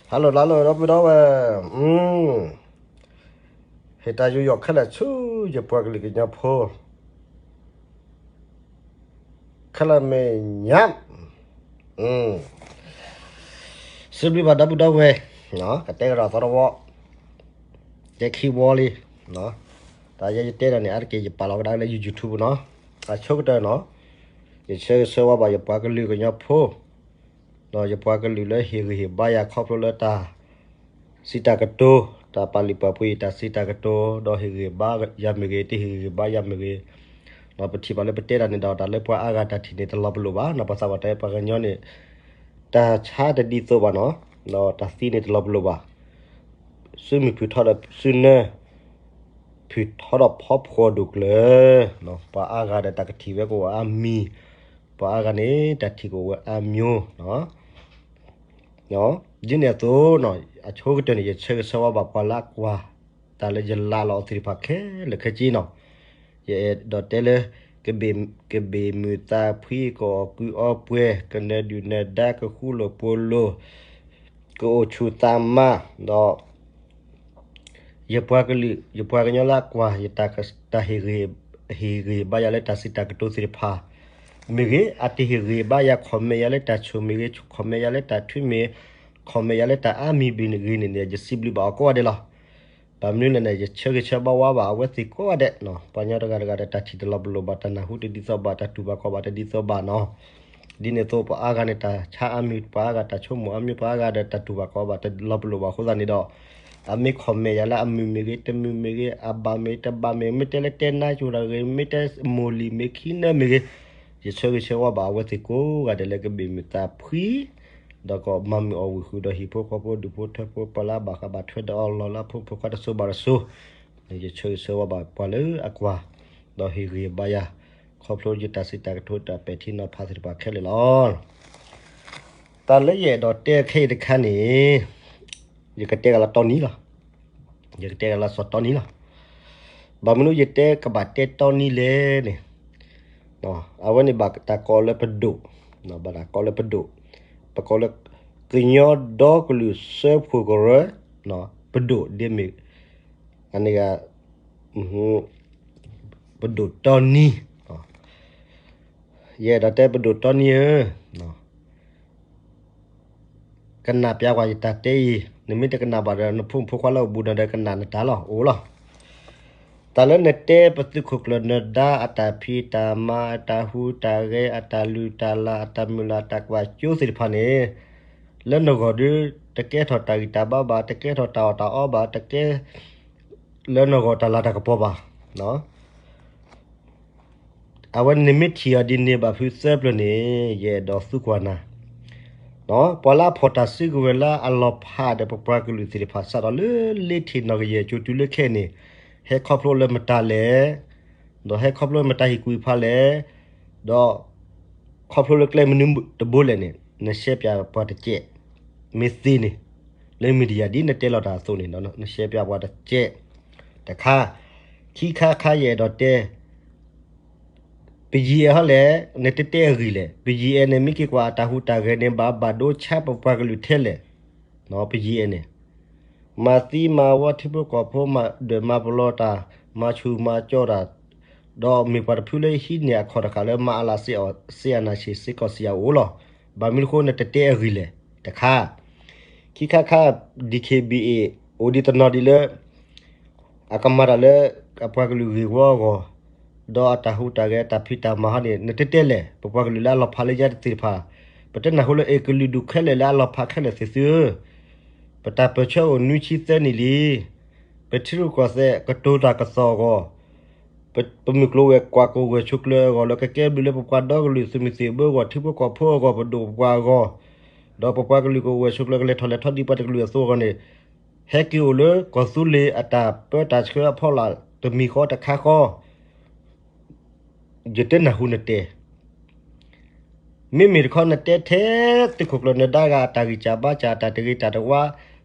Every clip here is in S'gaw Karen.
ဟါလၢလါလၢဒီပုၢ်ဒီဝဲၢ်, ဟ့ၣ်တၢ်ယူးယီၣ်ခဲလၢာ်ဆူယပှၤကလုာ်ကညီဖိ ခဲလၢာ်မဲာ်ညါ, စံးဘျုးဘၣ်ဒီပုၢ်ဒီဝဲၢ်, ကတဲကဒီးသီတဝီ, တဲခံဝီလံ, တၢ်ယဲယတဲဒီးန့ၣ် အါတက့ၢ်ယပာ်လီၤကဒါလၢယ YouTube နီၤ, အဆိကတၢၢ်နီၤ, ယဆၢဂ့ၤဆၢဝါဘၣ်ယပှၤကလုာ်ကညီဖိ ဒီးယပှၤကလုာ်လၢဟ့ၣ်ဂံၢ်ဟ့ၣ်ဘါယၤခီဖျိလၢတၢ်စံးတၢ်ကတိၤ, တၢ်ပာ်လုၢ်ပာ်ပှ့ၤယတၢ်စံးတၢ်ကတိၤ, ဒီးဟ့ၣ်ဂံၢ်ဟ့ၣ်ဘါယၤမ့ၢ်ဂ့ၤ, တဟ့ၣ်ဂံၢ်ဟ့ၣ်ဘါယၤမ့ၢ်ဂ့ၤ, ဒီးပထံၣ်ဘၣ်လၢပတဲတၢ်န့ၣ်ဒီး တၢ်လၢပှၤအါဂၤတၢ်ထံၣ်န့ၣ်တလီၤပလိာ်ဘၣ်, ပှၤသးပှၢ်တဲပှၤကညီန့ၣ် တၢ်ဆါတဒ်သိးဘၣ်နီၤ, ဒီးတၢ်သံန့ၣ်တလီၤပလိာ်ဘၣ်, စုမုၢ်ဖုၣ်ထီဒီးစုနၢ ဖုၣ်ထီဒီးဖီဖှီၣ်ဒိၣ်ကျၢၤ, ပှၤအါဂၤဒီးတၢ်ကထံၣ်ဝဲကအိၣ်အါမံၤ, ပှၤအါဂၤန့ၣ် တၢ်ထံၣ်ကအိၣ်ဝဲအါမျိုးနီၤ, ဒ်န့ၣ်အသိးနီၤ, အဆိကတၢၢ်န့ၣ် ယဆၢဂ့ၤဆၢဝါဘၣ်ပှၤလၢအကွၢ် တၢ်လၢယလၢလီၤအီၤသ့ၣ်တဖၣ်ခဲလၢာ်ခဲဆ့နီၤ, ယအဲၣ်ဒိးတဲလၢ ကဘ့ၣ် ကဘ့ၣ်မုာ်သးဖှံ ကအီၣ်ကုၢ်အီပှဲၤ ကနၢၤဒုၣ်နၢၤဒါ ကဃူလိာ်ဖိးလိာ် ကအိၣ်ဆူၣ်သးမါ, ဒီး ယပှၤကလုာ် ယပှၤကညီလၢအကွၢ် ယတၢ်ဟ့ၣ်ဂံၢ် ဟ့ၣ်ဂံၢ်ဟ့ၣ်ဘါယၤလၢတၢ်စံးတၢ်ကတိၤသ့ၣ်တဖၣ် မ့ၢ်ဂ့ၤ, အတဟ့ၣ်ဂံၢ်ဟ့ၣ်ဘါယၤ comment ယၤလၢတၢ်ဆိၣ်မ့ၢ်ဂ့ၤ, comment ယၤလၢတၢ်ထွံၣ်မ့ၢ်, comment ယၤလၢတၢ်အါမံၤမ့ၢ်ဂ့ၤန့ၣ်န့ၣ် ယစံးဘျုးဘၣ်အီၤကိးဂၤဒဲးလီၤ. ဘၣ်မနုၤလဲၣ်န့ၣ် ယဆၢဂ့ၤဆၢဝါဘၣ်အဝဲသ့ၣ်ကိးဂၤဒဲး, ပှၤကညီတဂၤတဂၤဒီး တၢ်ထံၣ်တလီၤပလိာ်ဘၣ်, တၢ်နၢ်ဟူတဒ်သိးဘၣ်, တၢ်တူၢ်ဘၣ်ခီၣ်ဘၣ်တဒ်သိးဘၣ်နီၤ. ဒ်န့ၣ်အသိး ပှၤအါဂၤန့ၣ် တၢ်ဆါအါမံၤ, ပှၤအါဂၤတၢ်ဆိကမိၣ်အါမံၤ, ပှၤအါဂၤဒီးတၢ်တူၢ်ဘၣ်ခီၣ်ဘၣ်တလီၤပလိာ်ဘၣ်အဃိသတးန့ၣ်ဒီး အမ့ၢ် comment ယၤလၢအမုာ်မ့ၢ်ဂ့ၤ, တမုာ်မ့ၢ်ဂ့ၤ, အဘၣ်မ့ၢ်တဘၣ်မ့ၢ်, မ့ၢ်တဲလၢတဲနါကိၤတၢ်ဂ့ၤ, မ့ၢ်တဲမိၢ်လံၤမ့ၢ်ခံနၢမ့ၢ်ဂ့ၤ, ယဆၢဂ့ၤဆၢဝါဘၣ်အဝဲသ့ၣ်ကိးဂၤဒဲးလၢကဘ့ၣ်မုာ်သးဖှံ ဒီးကီးမၤမုာ်အီၣ်ဝံာ်ဃုာ်ဒီးဟံၣ်ဖိဃီဖိဒူၣ်ဖိထၢဖိ ပှၤလၢအဘၣ်ဃးဘၣ်ထွဲဒီးအီၤလီၤလၢအဖိမုၣ်ဖိခွါတစိၤဘၣ်တစိၤ, ယဆၢဂ့ၤဆၢဝါဘၣ်ပှၤလၢအကွၢ် ဒီးဟ့ၣ်ဂံၢ်ဟ့ၣ်ဘါယၤ ခီဖျိယတၢ်စံးတၢ်ကတိၤတၢ်ပဲာ်ထံနီၤဖးသ့ၣ်တဖၣ်ခဲလၢာ်လီၤ. တၢ်လၢယအဲၣ်ဒိးတဲခဲအံၤတခါန့ၣ် ယကတဲကလီၤတီနံၤလီၤ. ယကတဲကလီၤစီၤတီနံၤလီၤ. ဘၣ်မနုၤယတဲကဘၣ်တဲတီနံၤလဲၣ်န့ၣ်, အဝဲန့ၣ်ဘၣ်တၢ်ကိးလၢပဒိၣ်, ဘၣ်တၢ်ကိးလၢပဒိၣ်, ပကိးလၢ ကညီဒီကလုာ်စၢဖှိၣ်ကရၢ, ပဒိၣ်ဒ်မ့ၢ် အန့ၣ်ဂ့ၤ ပဒိၣ်တီနံၤ, ယအဲၣ်ဒိးတဲပဒိၣ်တီနံၤဧၢ, ကနၣ်ပျးကွၢ်ယတၢ်တဲအံၤ, နမ့ၢ်တကနၣ်ဘၣ်ဒီး နဖိမုၣ်ဖိခွါလၢအအိၣ်ဘူးဒီး ကနၣ်နတၢ်လီၤ အိၣ်လီၤ. တၢ်လၢနတဲပသုးခိၣ်ကျၢၢ်နၢၤဒါအတၢ်ဖံးတၢ်မၤ အတၢ်ဟူးတၢ်ဂဲၤ အတၢ်လုၢ်တၢ်လၢ် အတၢ်မုၢ်လၢ်တၢ်ကွၢ်စိသ့ၣ်တဖၣ်န့ၣ်, လၢနဂီၢ်ဒုး တကဲထီၣ်တၢ်ဂံၢ်တၢ်ဘါဘၣ်, တကဲထီၣ်တၢ်အီၣ်တၢ်အီဘၣ်, တကဲလၢနဂီၢ်တၢ်လၤတၢ်ကပီၤဘၣ်. အဝဲန့ၣ်မ့ၢ်ထံၣ်အီၤဒ်န့ၣ်ဘၣ်ဖုသၢပျၢၤန့ၣ် ယအဲၣ်ဒိးသံကွၢ်နၤ, ပှၤလၢအဖီၣ်တၢ်စုကဝဲၤလၢအလီၤဖးဒီးပပှၤကလုာ်သ့ၣ်တဖၣ် စးထီၣ်လၢလ့ထံၣ်နီၢ်ကယဲၢ်ကၠိတုၤလၢခဲအံၤန့ၣ်, ဟဲခီဖျိလၢမတၤလဲၣ်, ဒီးဟဲခီဖျိမတၤဟ့ၣ်ကူၣ်ဖးလဲၣ်, ဒီး ခီဖျိလၢကျဲမနုၤတဘိလဲၣ်န့ၣ် နရှဲပၠးပှၤတကဲး, မ့ၢ်သ့န့ၣ်, လၢ media ဒ်နတဲလီၤတၢ်အသိးန့ၣ် နရှဲပၠးပှၤတကဲး, တခါ, ခံခါခါယအဲၣ်ဒိးတဲ ပယံၤအဲၣ်ဟီလဲၣ်, နတတဲအဂ့ၢ်လဲၣ်, ပယံၤအဲၣ်န့ၣ် မ့ၢ်က့ၤကွၢ်အတၢ်ဟူးတၢ်ဂဲၤန့ၣ် ဘၣ်ဘၣ်ဒိဆါပပှၤကလုာ်ထဲလဲၣ်, ပယံၤအဲၣ်န့ၣ် မၤသံမၤဝီထံဖိကီၢ်ဖိ မၤဒၢၣ်မၤပလီၢ်တၢ် မၤဆူၣ်မၤကၠီတၢ်, ဒီးမ့ၢ်ပှၤတဖုလၢဟံးန့ၢ်အခီၣ်တဃာ်လၢမၤအလၤစ့အီၤ စ့အနၢ်ဆံး စ့ကီၢ်စ့ယၤအိၣ်လီၤ. ဘၣ်မနုၤအဃိနတတဲအဂ့ၢ်လဲၣ်, တခါ, ခံခါခါ DKBA အိၣ်ဒံးတနီၤဒံးလၢ အကမၤတၢ်လၢ အပှၤကလုာ်ဂ့ၢ်ဝီအဂီၢ်, ဒီးအတၢ်ဟူးတၢ်ဂဲၤ အတၢ်ဖံးတၢ်မၤဟီန့ၣ် နတတဲလဲၣ်, ပပှၤကလုာ်လၢအလီၤဖးလၢညါတသ့ၣ်တဖၣ်, ပတနၢ်ဟူလၢအ့ၣ်ကလုာ်ဒူၣ်ခဲလၢာ်လၢအလီၤဖးခဲလၢာ်သ့ၣ်သုဧၢ, ပတၢ်ပၢၢ်ဆၢအိၣ်နွံဆံသၢနံၣ်လံ, ပထံရူၢ်ကီၢ်သဲးကတိၤတၢ်ကသီၣ်အဂီၢ်, ပ ပမုၢ်ကျိၤဝဲၤကွာ်ကအိၣ်ဂၢၢ်ဆိးကျၢၤအဂီၢ် လၢကကဲဘျုးလၢပပှၤဒီကလုာ်သုးမုၢ်သံၣ်ဘိအဂီၢ် ထံဖိကီၢ်ဖိအဂီၢ် ပဒိၣ်ပပှၢ်အဂီၢ်, ဒီးပပှၤကလုာ်ကအိၣ်ဂၢၢ်ဆိးကျၢၤကလဲၤထီၣ်လဲၤထီဒ်ပှၤတကလုာ်အသိးအဂီၢ်န့ၣ်, ဟဲက့ၤအိၣ်လၢကီၢ်သူလ့ၤအတၢ်ပၢတၢ်ဆှၢအဖီလာ်တမံၤဃီတခါဃီ ယတနၢ်ဟူနတဲ မ့မ့ၢ်တခီနတဲထဲသုးခိၣ်ကျၢၢ်နၢၤဒါဂၤအတၢ်ဂံၢ်စၢ်ဘါစၢ် အတၢ်တဂ့ၤတၢ်တဝါ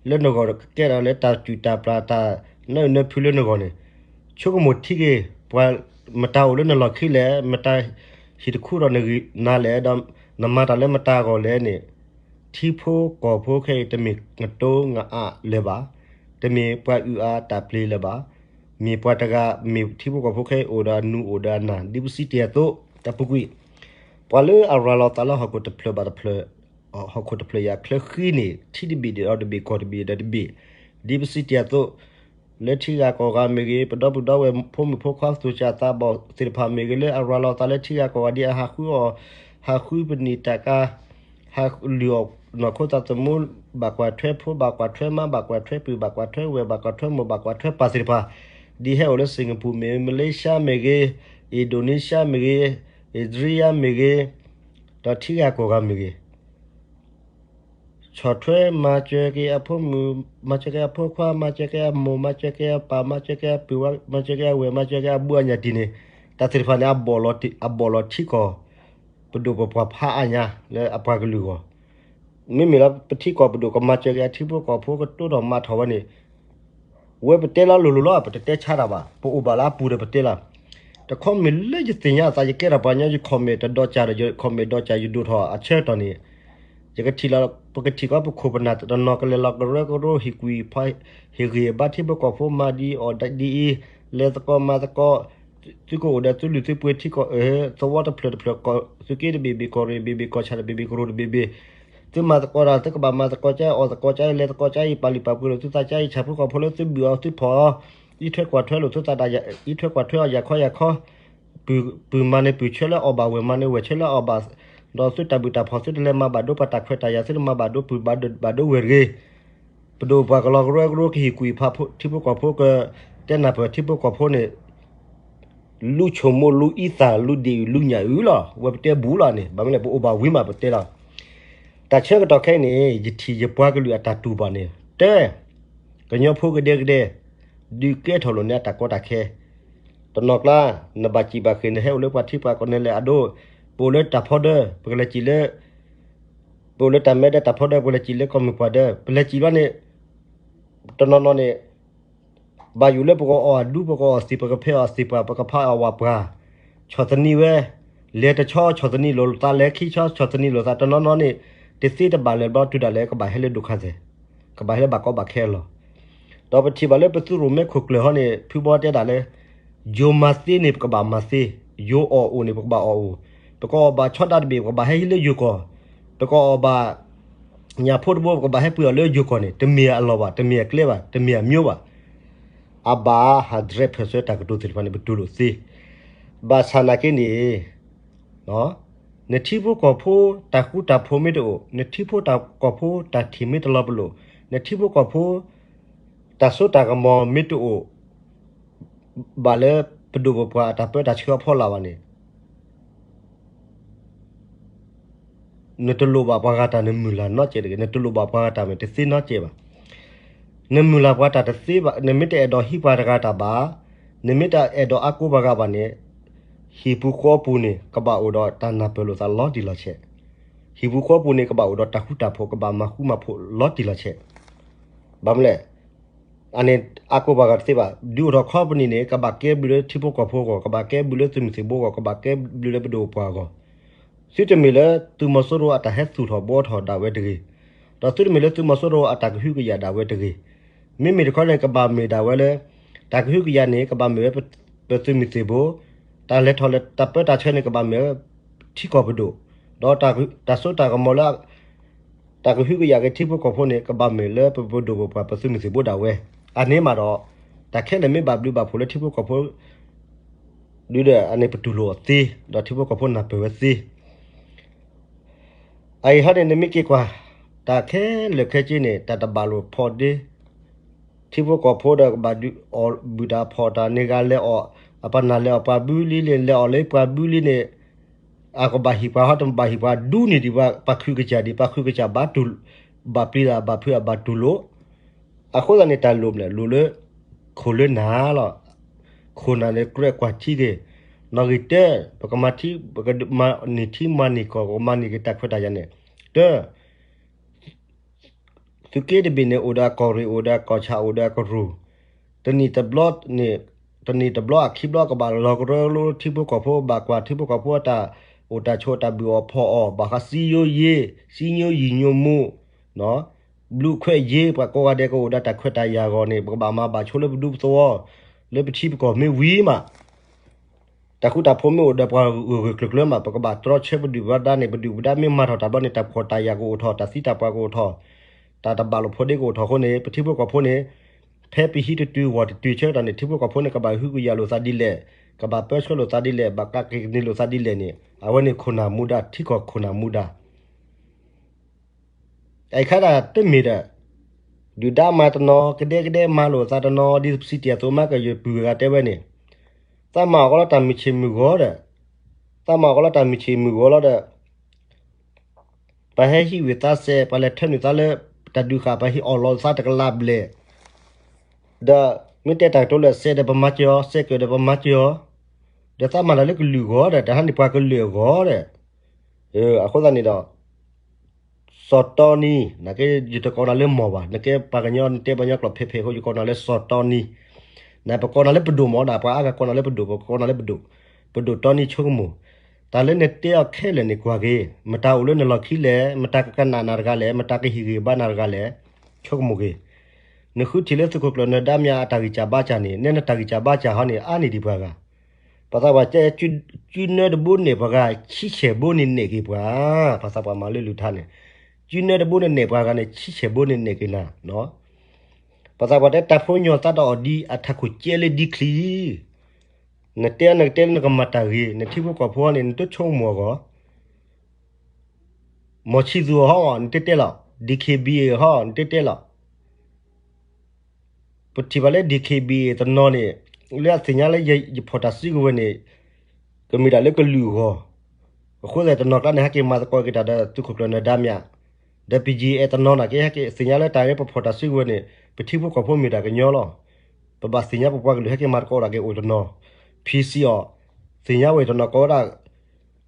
လၢနဂီၢ် ကကဲထီၣ်လၢတၢ်စူၢ်တၢ်ပျၢ်တၢ်နၢအုၣ်နၢဖုလၢနဂီၢ်န့ၣ်, ဆိကမိၣ်ထံက့ၤ ပှၤမတၤအိၣ်လၢနလီၢ်ခံလဲၣ်, မတၤဟံၣ်တခူထီၣ်နဂံၢ်နၤလဲၣ်, ဒီးနမၤတၢ်လၢမတၤအဂီၢ်လဲၣ်န့ၣ်, ထံဖိကီၢ်ဖိခဲအံၤ တမ့ၢ်နတိနအါလၢၤဘၣ်, တမ့ၢ်ပှၤအုၣ်အါတၢ်ပျ့ၤလၢၤဘၣ်, မ့ၢ်ပှၤတဂၤ မ့ၢ်ထံဖိကီၢ်ဖိခဲအံၤအိၣ်ဒီးအနူအိၣ်ဒီးအနၢ် ဒ်ပစံးတ့ၢ်အသိး တၢ်ပူၤကွံာ် ပှၤလၢအရၤလီၤသးလၢဟီၣ်ခိၣ်တဖျၢၣ်ဘၣ်တဖျၢၣ် ဟီၣ်ခိၣ်တဖျၢၣ်အံၤအချၢဃံန့ၣ် ထံတဘ့ၣ်ဒီးတဘ့ၣ် ကီၢ်တဘ့ၣ်ဒီးတဘ့ၣ်, ဒ်ပစံးတ့ၢ်အသိး လၢထံဂၤကီၢ်ဂၤမ့ၢ်ဂ့ၤ, ပဒီပုၢ်ဒီဝဲၢ်ဖိမုၣ်ဖိခွါသူၣ်စၢ်သးဘီၣ်သ့ၣ်တဖၣ်မ့ၢ်ဂ့ၤ, လၢအရၤလီၤသးလၢထံဂၤကီၢ်ဂၤဒ်အဟးဃုအီၣ်, ဟးဃုပနံာ်တၢ်ကါ, ဟးလုၢ်အီၣ်နီၢ်ခိသးသမူ, ဘၣ်ကွၢ်ထွဲဖိ, ဘၣ်ကွၢ်ထွဲမါ, ဘၣ်ကွၢ်ထွဲပုၢ်, ဘၣ်ကွၢ်ထွဲဝဲၢ်, ဘၣ်ကွၢ်ထွဲမိၢ်, ဘၣ်ကွၢ်ထွဲပၢ်သ့ၣ်တဖၣ်, ဒ်ဟဲအိၣ်လၢစ့ၣ်ကပူၤမ့ၢ်ဂ့ၤ, မလ့ၡါမ့ၢ်ဂ့ၤ, အ့ၣ်ဒိၣ်နံၡါမ့ၢ်ဂ့ၤ, အံၣ်စရံယါမ့ၢ်ဂ့ၤ, ဒီးထံဂၤကီၢ်ဂၤမ့ၢ်ဂ့ၤ ဆီၣ်ထွဲမၤစၢၤက့ၤအဖိမုၣ်, မၤစၢၤက့ၤအဖိခွါ, မၤစၢၤက့ၤအမိၢ်, မၤစၢၤက့ၤအပၢ်, မၤစၢၤက့ၤအပုၢ်, မၤစၢၤက့ၤအဝဲၢ်, မၤစၢၤက့ၤအဘူးအညၣ်တံၢ်န့ၣ်, တၢ်သ့ၣ်တဖၣ်န့ၣ် အဘီၣ်လီၤထံကီၢ် ပဒိၣ်ပပှၢ်ဖးအါညါလၢအပှၤကလုာ်အဂီၢ်, မ့မ့ၢ်လၢပထံကီၢ်ပဒိၣ်ကမၤစၢၤက့ၤအထံဖိကီၢ်ဖိကတိၤထီၣ်မၤထီၣ်ဝဲန့ၣ် ဝဲပတဲလီၤလိၤလိၤလီၤ ပတတဲဆါတၢ်ဘၣ်, ပအိၣ်ဘၣ်လၢအပူၤဒီးပတဲလီၤ. တခီမ့ၢ်လၢယသ့ၣ်ညါအသး ယကဲထီၣ်ပှၤကညီ ယ comment တဒီးကၢ်ဒီး ယ comment ဒီးကၢ် ယဒိၣ်ထီၣ်အဆၢကတီၢ်န့ၣ်, ယကထံၣ်လီၤ ပကထံၣ်ကီးပခိၣ်ပနၢ်တနီၤကလဲၤလီၤကရၢကရိ ဟ့ၣ်ကွံာ်ဖး ဟ့ၣ်ဂံၢ်ဘါထံဖိကီၢ်ဖိ မၤဒ်အီၣ်ဒ်အံၤ, လဲၤသကိးမၤသကိး, သုကအိၣ်ဒီးသုလုၢ်သုပှ့ၤထံကီၢ်အၢ သဝီတဖျၢၣ်တဖျၢၣ်ကီၢ် သုးက့တဘ့ၣ်ဘ့ၣ် ကီၢ်ရ့ၣ်ဘ့ၣ်ဘ့ၣ် ကီၢ်ဆၣ်တဘ့ၣ်ဘ့ၣ် ကရူၢ်တဘ့ၣ်ဘ့ၣ် သုမၤသကိးတၢ် သုကဘၣ်မၤသကိးကါ အီၣ်သကိးကါ လဲၤသကိးကါအံၤ ပာ်လုၢ်ပာ်ပှ့ၤလိာ်သုသးကါအံၤ ဆၣ်ဖိကီၢ်ဖိလၢသုဘုၣ်အီၤသုဖီၣ်အီၤ, အံးထွဲကွၢ်ထွဲလိာ်သုသးတၢ် အံးထွဲကွၢ်ထွဲအီၤ ယၤခီယၤခီ, ပုၢ်မၤန့ၢ်ပုၢ်ဆၢလၢအီၣ်ဘၣ် ဝဲၢ်မၤန့ၢ်ဝဲၢ်ဆၢလၢအီၣ်ဘၣ်, ဒီးသုတၢ်ဘုၣ်တၢ်ဖီၣ် သုတလဲၤမၤဘၣ်ဒိပှၤတၢ်ခွဲးတၢ်ယာ် သုတမၤဘၣ်ဒိပုၢ်ဘၣ်ဒိဝဲၢ်တဂ့ၤ. ပဒိၣ်ပပှၢ်ကလီၤကရၢကရိကဟ့ၣ်ကွံာ်ဖးထံဖိကီၢ်ဖိကတဲနၢ်ပၢၢ်ထံဖိကီၢ်ဖိန့ၣ် လူၤဆိမိၣ်လူၤအံသၣ်လူၤဒ့ၣ်အုၣ်လူၤညၣ်အုၣ်လီၤ. ဝဲပတဲဘူးလီၤန့ၣ် ဘၣ်မနုၤလဲၣ် ပအိၣ်ဘၣ်ဝံၤမးပတဲလီၤ. တၢ်ဆၢကတီၢ်ခဲအံၤန့ၣ် ယထံၣ်ယပှၤကလုာ်အတၢ်တူၢ်ဘၣ်န့ၣ် တၢ် ကညီဖိကဒဲကဒဲ ဒုးကဲထီၣ်လိာ်န့ၢ်အတၢ်ကီတၢ်ခဲ, တနီၤကျါ နဘၣ်စံးဘၣ်ဃ့ၢ် နဟဲအိၣ်လၢပှၤထံပှၤကီၢ် နလဲၤအဒိ ပအိၣ်လၢတၢ်ဖီဒၢ ပကလဲၤစံးလၢ ပအိၣ်လၢတၢ်မဲဒီးတၢ်ဖီဒၢ ပကလဲၤစံးလၢကီၢ်မုၢ်ပှၢ်ဒၢ ပလဲၤစံးဘျီန့ၣ် တနီၤနီၤန့ၣ် ဘၣ်ယိၣ်လၢပကအီၣ်အဒူ ပကအီၣ်သံၣ် ပကဖဲးအီၣ်သံၣ်ပှၢ် ပကဖးအီၣ်ဝၣ်ပှၢ်, ဆီၣ်သနံးဝဲ, လဲၤတဆီဆီၣ်သနံးလိာ်သး လဲၤခံဆီဆီၣ်သနံးလိာ်သး တနီၤနီၤန့ၣ် တသ့တဘၣ်လၢၤဘျီ တုၤဒၣ်လဲာ်ကဘၣ်ဟဲလၢဒိၣ်ခါသဲး, ကဘၣ်ဟဲလၢဘၣ်ကီဘၣ်ခဲအလီၢ်. ဒီးပထံၣ်ဘၣ်လၢပသုးရိၣ်မဲခိၣ်ကျၢၢ်ဟီန့ၣ် ဖုဘီတဲဒၣ်လၢ ယိၤမၤသ့န့ၣ် ပကဘၣ်မၤသ့, ယိၤအီၣ်အိၣ်န့ၣ် ပကဘၣ်အီၣ်အိၣ်, ပကအီၣ်ဘၣ်ဆီဒၣ်တဘ့ၣ် ပကဘၣ်ဟဲဟံးလၢယိၤကီၢ်, ပကအီၣ်ဘၣ် ညၣ်ဖိတဘိ ပကဘၣ်ဟဲပှ့ၤအီၤလၢယိၤကီၢ်န့ၣ် တမ့ၢ်အလီၢ်ဘၣ်, တမ့ၢ်အကျဲဘၣ်, တမ့ၢ်အမျိုးဘၣ်. အဘၣ်ဟးဒြဲဖၢၣ်ဆၢတၢ်ကတိၤသ့ၣ်တဖၣ်န့ၣ် ပတူၢ်လိာ်သ့. ဘၣ်ဆၣ်နာ်က့န့ၣ် နထံဖိကီၢ်ဖိတၢ်ဃူတၢ်ဖိးမ့ၢ်တအိၣ်, နထံဖိတၢ်ကီၢ်ဖိတၢ်ထံၣ်မ့ၢ်တလီၤပလိာ်, နထံဖိကီၢ်ဖိ တၢ်စိတၢ်ကမီၤမ့ၢ်တအိၣ် ဘၣ်လၢပဒိၣ်ပပှၢ်အတၢ်ပၢတၢ်ဆှၢအဖီလာ်ဘၣ်န့ၣ် နတလိၣ်ဘၣ်ပှၤဂၤတၢ်နမုၢ်လၢ်နီတစဲးတဂ့ၤ, နတလိၣ်ဘၣ်ပှၤဂၤတၢ်မ့ၢ်တသ့နီတစဲးဘၣ်. နမုၢ်လၢ်ပှၤတၢ်တသ့ဘၣ်, နမ့ၢ်တအဲၣ်ဒိးဟံးပှၤတဂၤတၢ်ဘၣ်, နမ့ၢ်တအဲၣ်ဒိးအါကိးပှၤဂၤဘၣ်န့ၣ် ဟံၣ်ပူၤဃီပူၤန့ၣ် ကဘၣ်အိၣ်ဒီးတၢ်နၢ်ပၢၢ်လိာ်သးလီၤတံၢ်လီၤဆဲး, ဟံၣ်ပူၤဃီပူၤန့ၣ် ကဘၣ်အိၣ်ဒီးတၢ်ဃူတၢ်ဖိး ကဘၣ်မၤဃူမၤဖိးလီၤတံၢ်လီၤဆဲး. ဘၣ်မနုၤလဲၣ် အန့ၣ် အါကိးပှၤဂၤတသ့ဘၣ်, ဒုးအိၣ်ထီၣ်ခီပနံၣ်န့ၣ် ကဘၣ်ကဲဘျုးလၢထံဖိကီၢ်ဖိအဂီၢ်, ကဘၣ်ကဲဘျုးလၢသုးမုၢ်သံၣ်ဘိအဂီၢ်, ကဘၣ်ကဲဘျုးလၢပဒိၣ်ပပှၢ်အဂီၢ်, သုတမ့ၢ်လၢသုးမီၤစိရိၤအတၢ်ဟဲသူၣ်ထီၣ်ဘှီထီၣ်ဒၣ်ဝဲတဂ့ၤ, ဒီးသုတမ့ၢ်လၢသုးမီၤစိရိၤအတၢ်ကဟုကယာ်ဒၣ်ဝဲတဂ့ၤ. မ့မ့ၢ်တခီန့ၣ် ကဘၣ်မ့ၢ်ဒၣ်ဝဲလၢ တၢ်ကဟုကယာ်န့ၣ် ကဘၣ်မ့ၢ်ဝဲပသုးမုၢ်သံၣ်ဘိ, တၢ်လဲၤထီၣ်လဲၤတၢ်ပၢတၢ်ဆှၢန့ၣ် ကဘၣ်မ့ၢ်ဝဲထံကီၢ်ပဒိၣ်, ဒီးတၢ်စိတၢ်ကမီၤလၢ တၢ်ကဟုကယာ်က့ၤထံဖိကီၢ်ဖိန့ၣ် ကဘၣ်မ့ၢ်လၢပပဒိၣ်ပပှၢ်ပသုးမုၢ်သံၣ်ဘိဒၣ်ဝဲ. အန့ၣ်မးဒီး တၢ်ခဲလၢာ်မ့ၢ်ဘၣ်ဘျုးဘၣ်ဖှိၣ်လၢထံဖိကီၢ်ဖိ ဒုးဒီးအန့ၣ်ပတူၢ်လိာ်အီၤသ့, ဒီးထံဖိကီၢ်ဖိနၢ်ပၢၢ်ဝဲသ့. အအံၤဟီန့ၣ် နမ့ၢ်က့ၤကွၢ် တၢ်ခဲလၢာ်ခဲဆ့န့ၣ် တၢ်တဘၣ်လိာ်ဖီဒ့ ထံဖိကီၢ်ဖိဒီးကဘၣ်ဒုးအီၣ်ဘုၣ်တၢ်ဖီၣ်တၢ်န့ၣ်ဂၤလဲၤအီၣ်, အပနၢ်လဲၤအီၣ်ပှၤဘုလံန့ၣ် လဲၤအီၣ်လၢပှၤဘုလံန့ၣ် အကဘၣ်ဟံၣ်ပှၤဟီတဘၣ်ဟံၣ်ပှၤဒူန့ၣ်ဒံး ပှၤခုၣ်ကစၢ်ဒံး ပှၤခုၣ်ကစၢ်ဘၣ်တူၢ်, ဘၣ်ပျံၤတၢ်ဘၣ်ဖုးအဘၣ်တူၢ်လိာ်. အဃိသတးန့ၣ် တၢ်လိၣ်မနုၤလဲၣ် လိၣ်လၢ ခိၣ်လၢနၢ်လီၤ. ခိၣ်နၢ်န့ၣ်ကြၢးကွၢ်ထံက့ၤ, နီၣ်ဂံၢ်တၢ, ပကမၤထံ, ပကမၤန့ၢ်ထံမၤန့ၢ်ကီၢ် ပကမၤန့ၢ်က့ၤတၢ်ခွဲးတၢ်ယာ်န့ၣ်, တၢ သုးက့တဘ့ၣ်န့ၣ် အိၣ်ဒီးအကီၢ်ရ့ၣ် အိၣ်ဒီးအကီၢ်ဆၣ် အိၣ်ဒီးအကရူၢ်, တနံၣ်တဘျီန့ၣ်, တနံၣ်တဘျီအခံဘျီကဘၣ်လီၤကရၢလိထံဖိကီၢ်ဖိ ဘၣ်ကွၢ်ထံဖိကီၢ်ဖိအတၢ် အိၣ်တၢ်ဆိးတၢ်ဘုၣ်အီၣ်ဖီၣ်အီၣ် ဘၣ်ဃးစံယိယ့ စံညိယံာ်ညိမူ ဘျုးခွဲးယ့ ပှၤကိးဂၤဒဲးကအိၣ်ဒီးတၢ်ခွဲးတၢ်ယာ်အဂီၢ်န့ၣ် ပကဘၣ်မၤဘၣ်ဆိလၢပဒူပသဝီ လၢပထံပကီၢ်မ့ၢ်ဝံၤမး တၢ်ဃူတၢ်ဖိးမ့ၢ်အိၣ်ဒီးပှၤဂၢၢ်ဂၢၢ်ကျၢၤကျၢၤမး ပကဘၣ်တြီဆၢပဒုၣ်ပဒါန့ၣ် ပဒုၣ်ပဒါမ့ၢ်မၤထီၣ်တၢ်ဘျီန့ၣ် တၢ်ဖှီၣ်တၢ်ယာ်ကအိၣ်ထီၣ် တၢ်သံတၢ်ပှၢ်ကအိၣ်ထီၣ် တၢ်တဘၣ်လိာ်ဖိးဒ့ကအိၣ်ထီၣ်အဃိန့ၣ် ပထံဖိကီၢ်ဖိန့ၣ် ဖဲပဟံးတတုၤဝီၢ်တတုၤဆၢကတီၢ်န့ၣ် ထံဖိကီၢ်ဖိန့ၣ် ကဘၣ်ဟုကယာ်လိာ်သးဒ်လဲၣ်, ကဘၣ်ပၢဆှၢလိာ်သးဒ်လဲၣ်, ဘၣ်ကးက့ၤကန့ၢ်လိာ်သးဒ်လဲၣ်န့ၣ် အဝဲန့ၣ်ခိၣ်နၢ်မူဒါ ထံကီၢ်ခိၣ်နၢ်မူဒါ အခဲဒၣ်တမ့ၢ်ဒီး ဒုၣ်ဒါမၤတနီၤ ကဒဲကဒဲမၤလိာ်သးတနီၤ ဒ်ပစံးတ့ၢ်အသိးမးကယပုၢ်ဂၤတဲဝဲန့ၣ် သးမၤအီၣ်ကီးလီၤတၢ်မုၢ်ဆ့ၣ်မုၢ်ဂီၤဒီး သးမၤအီၣ်ကီးလီၤတၢ်မုၢ်ဆ့ၣ်မုၢ်ဂီၤလီၤဒီး ပှၤဟဲဟံးဝံၤသးစဲး ပှၤလဲၤထၢနုာ်သးလၢ တၢ်ဒုးဃာ် ပှၤဟံးအီၣ်လီၤသးတကလးဘျဲၣ် ဒီး မ့ၢ်တဲတၢ်ကတိၤလၢစဲးဒီးပမၤစၢၤအီၤ စဲးကၢၣ်ဒီးပမၤစၢၤအီၤ ဒီးသးမၤတၢ်လၢကလုာ်အဂီၢ်ဒီး တၢ်ဟးန့ၢ်ပှၤကလုာ်အဂီၢ်ဒီး အဃိသတးန့ၣ်ဒီး စီၤတီနံ နကဲ ယတကိးနၤလၢမီၢ်ဘၣ် နကဲပှၤကညီ နတဲပှၤကညီကျိာ်ဖဲးဖဲးအဃိ ယကိးနၤလၢစီၤတီနံ နပကိးနၤလၢပဒိၣ်မးဒီး ပှၤအါဂၤကိးနၤလၢပဒိၣ် ပကိးနၤလၢပဒိၣ် ပဒိၣ်တီနံဆိကမိၣ် တၢ်လၢနတဲအီၤခဲလၢာ်န့ၣ်ကွၢ်က့ၤ မတၤအိၣ်လၢနလီၢ်ခံလဲၣ် မတၤကကနၣ်နၤတဂၤလဲၣ် မတၤကဟ့ၣ်ဂံၢ်ဘါနၤတဂၤလဲၣ် ဆိကမိၣ်က့ၤ နဃုထံၣ်လၢသုးခိၣ်ကျၢၢ်နၢၤဒါမၠးအတၢ်ဂံၢ်စၢ်ဘါစၢ်န့ၣ် နဲနတၢ်ဂံၢ်စၢ်ဘါစၢ်ဟီန့ၣ် အါန့ၢ်ဒံးပှၤဂၤ ပှၤသးပှၢ်တဲ ကုနၢတဘိန့ၢ်ပှၤဂၤ ဆံဆဲၣ်ဘိန့ၣ်နဲၣ်က့ၤပှၤ ပှၤသးပှၢ်မၤလၢလုၢ်ထါန့ၣ် ကုနၢတဘိန့ၣ်နဲၣ်ပှၤဂၤန့ၣ် ဆံဆဲၣ်ဘိန့ၣ်နဲၣ်က့ၤနၤ ပှၤသးပှၢ်တဲ တၢ်ဖိညီသးတအီၣ်ဒံး အထးခိၣ်ကဲလၢဒံချံ နတဲနကတဲလၢနကမၤတၢ်ဂ့ၤ နထံဖိကီၢ်ဖိန့ၣ် နတဆိကမိၣ်အဂီၢ် မီၢ်ဆံသူၣ်အီၤဟီ နတတဲလီၤ DKBA ဟီ နတတဲလီၤ ပထံၣ်ဘၣ်လၢ DKBA တနီၤန့ၣ် လၢအသ့ၣ်ညါလၢယဖီၣ်တၢ်စုကဝဲၤန့ၣ် ကမ့ၢ်ဒၣ်လၢကလုာ်အဂီၢ် အဃိသတးတနီၤကျါန့ၣ် ဟဲက့ၤမၤသကိးက့ၤတၢ်ဒီးသုးခိၣ်ကျၢၢ်နၢၤဒါမၠး ဒီး ပီၣ်ကၠံၣ်အဲၣ် တနီၤနာ်က့ ဟဲက့ၤသ့ၣ်ညါလၢတၢ်လၢပဖီၣ်တၢ်စုကဝဲၤန့ၣ် ပထံဖိကီၢ်ဖိမ့ၢ်ဒၣ်ကညီလီၤ. ပဘၣ်သ့ၣ်ညါပပှၤကလုာ်ဟဲက့ၤမၤသကိးဒၣ်က့ၤအိၣ်တနီၤ PC အီၤ သ့ၣ်ညါဝဲတနီၤကိးဝဲဒၣ်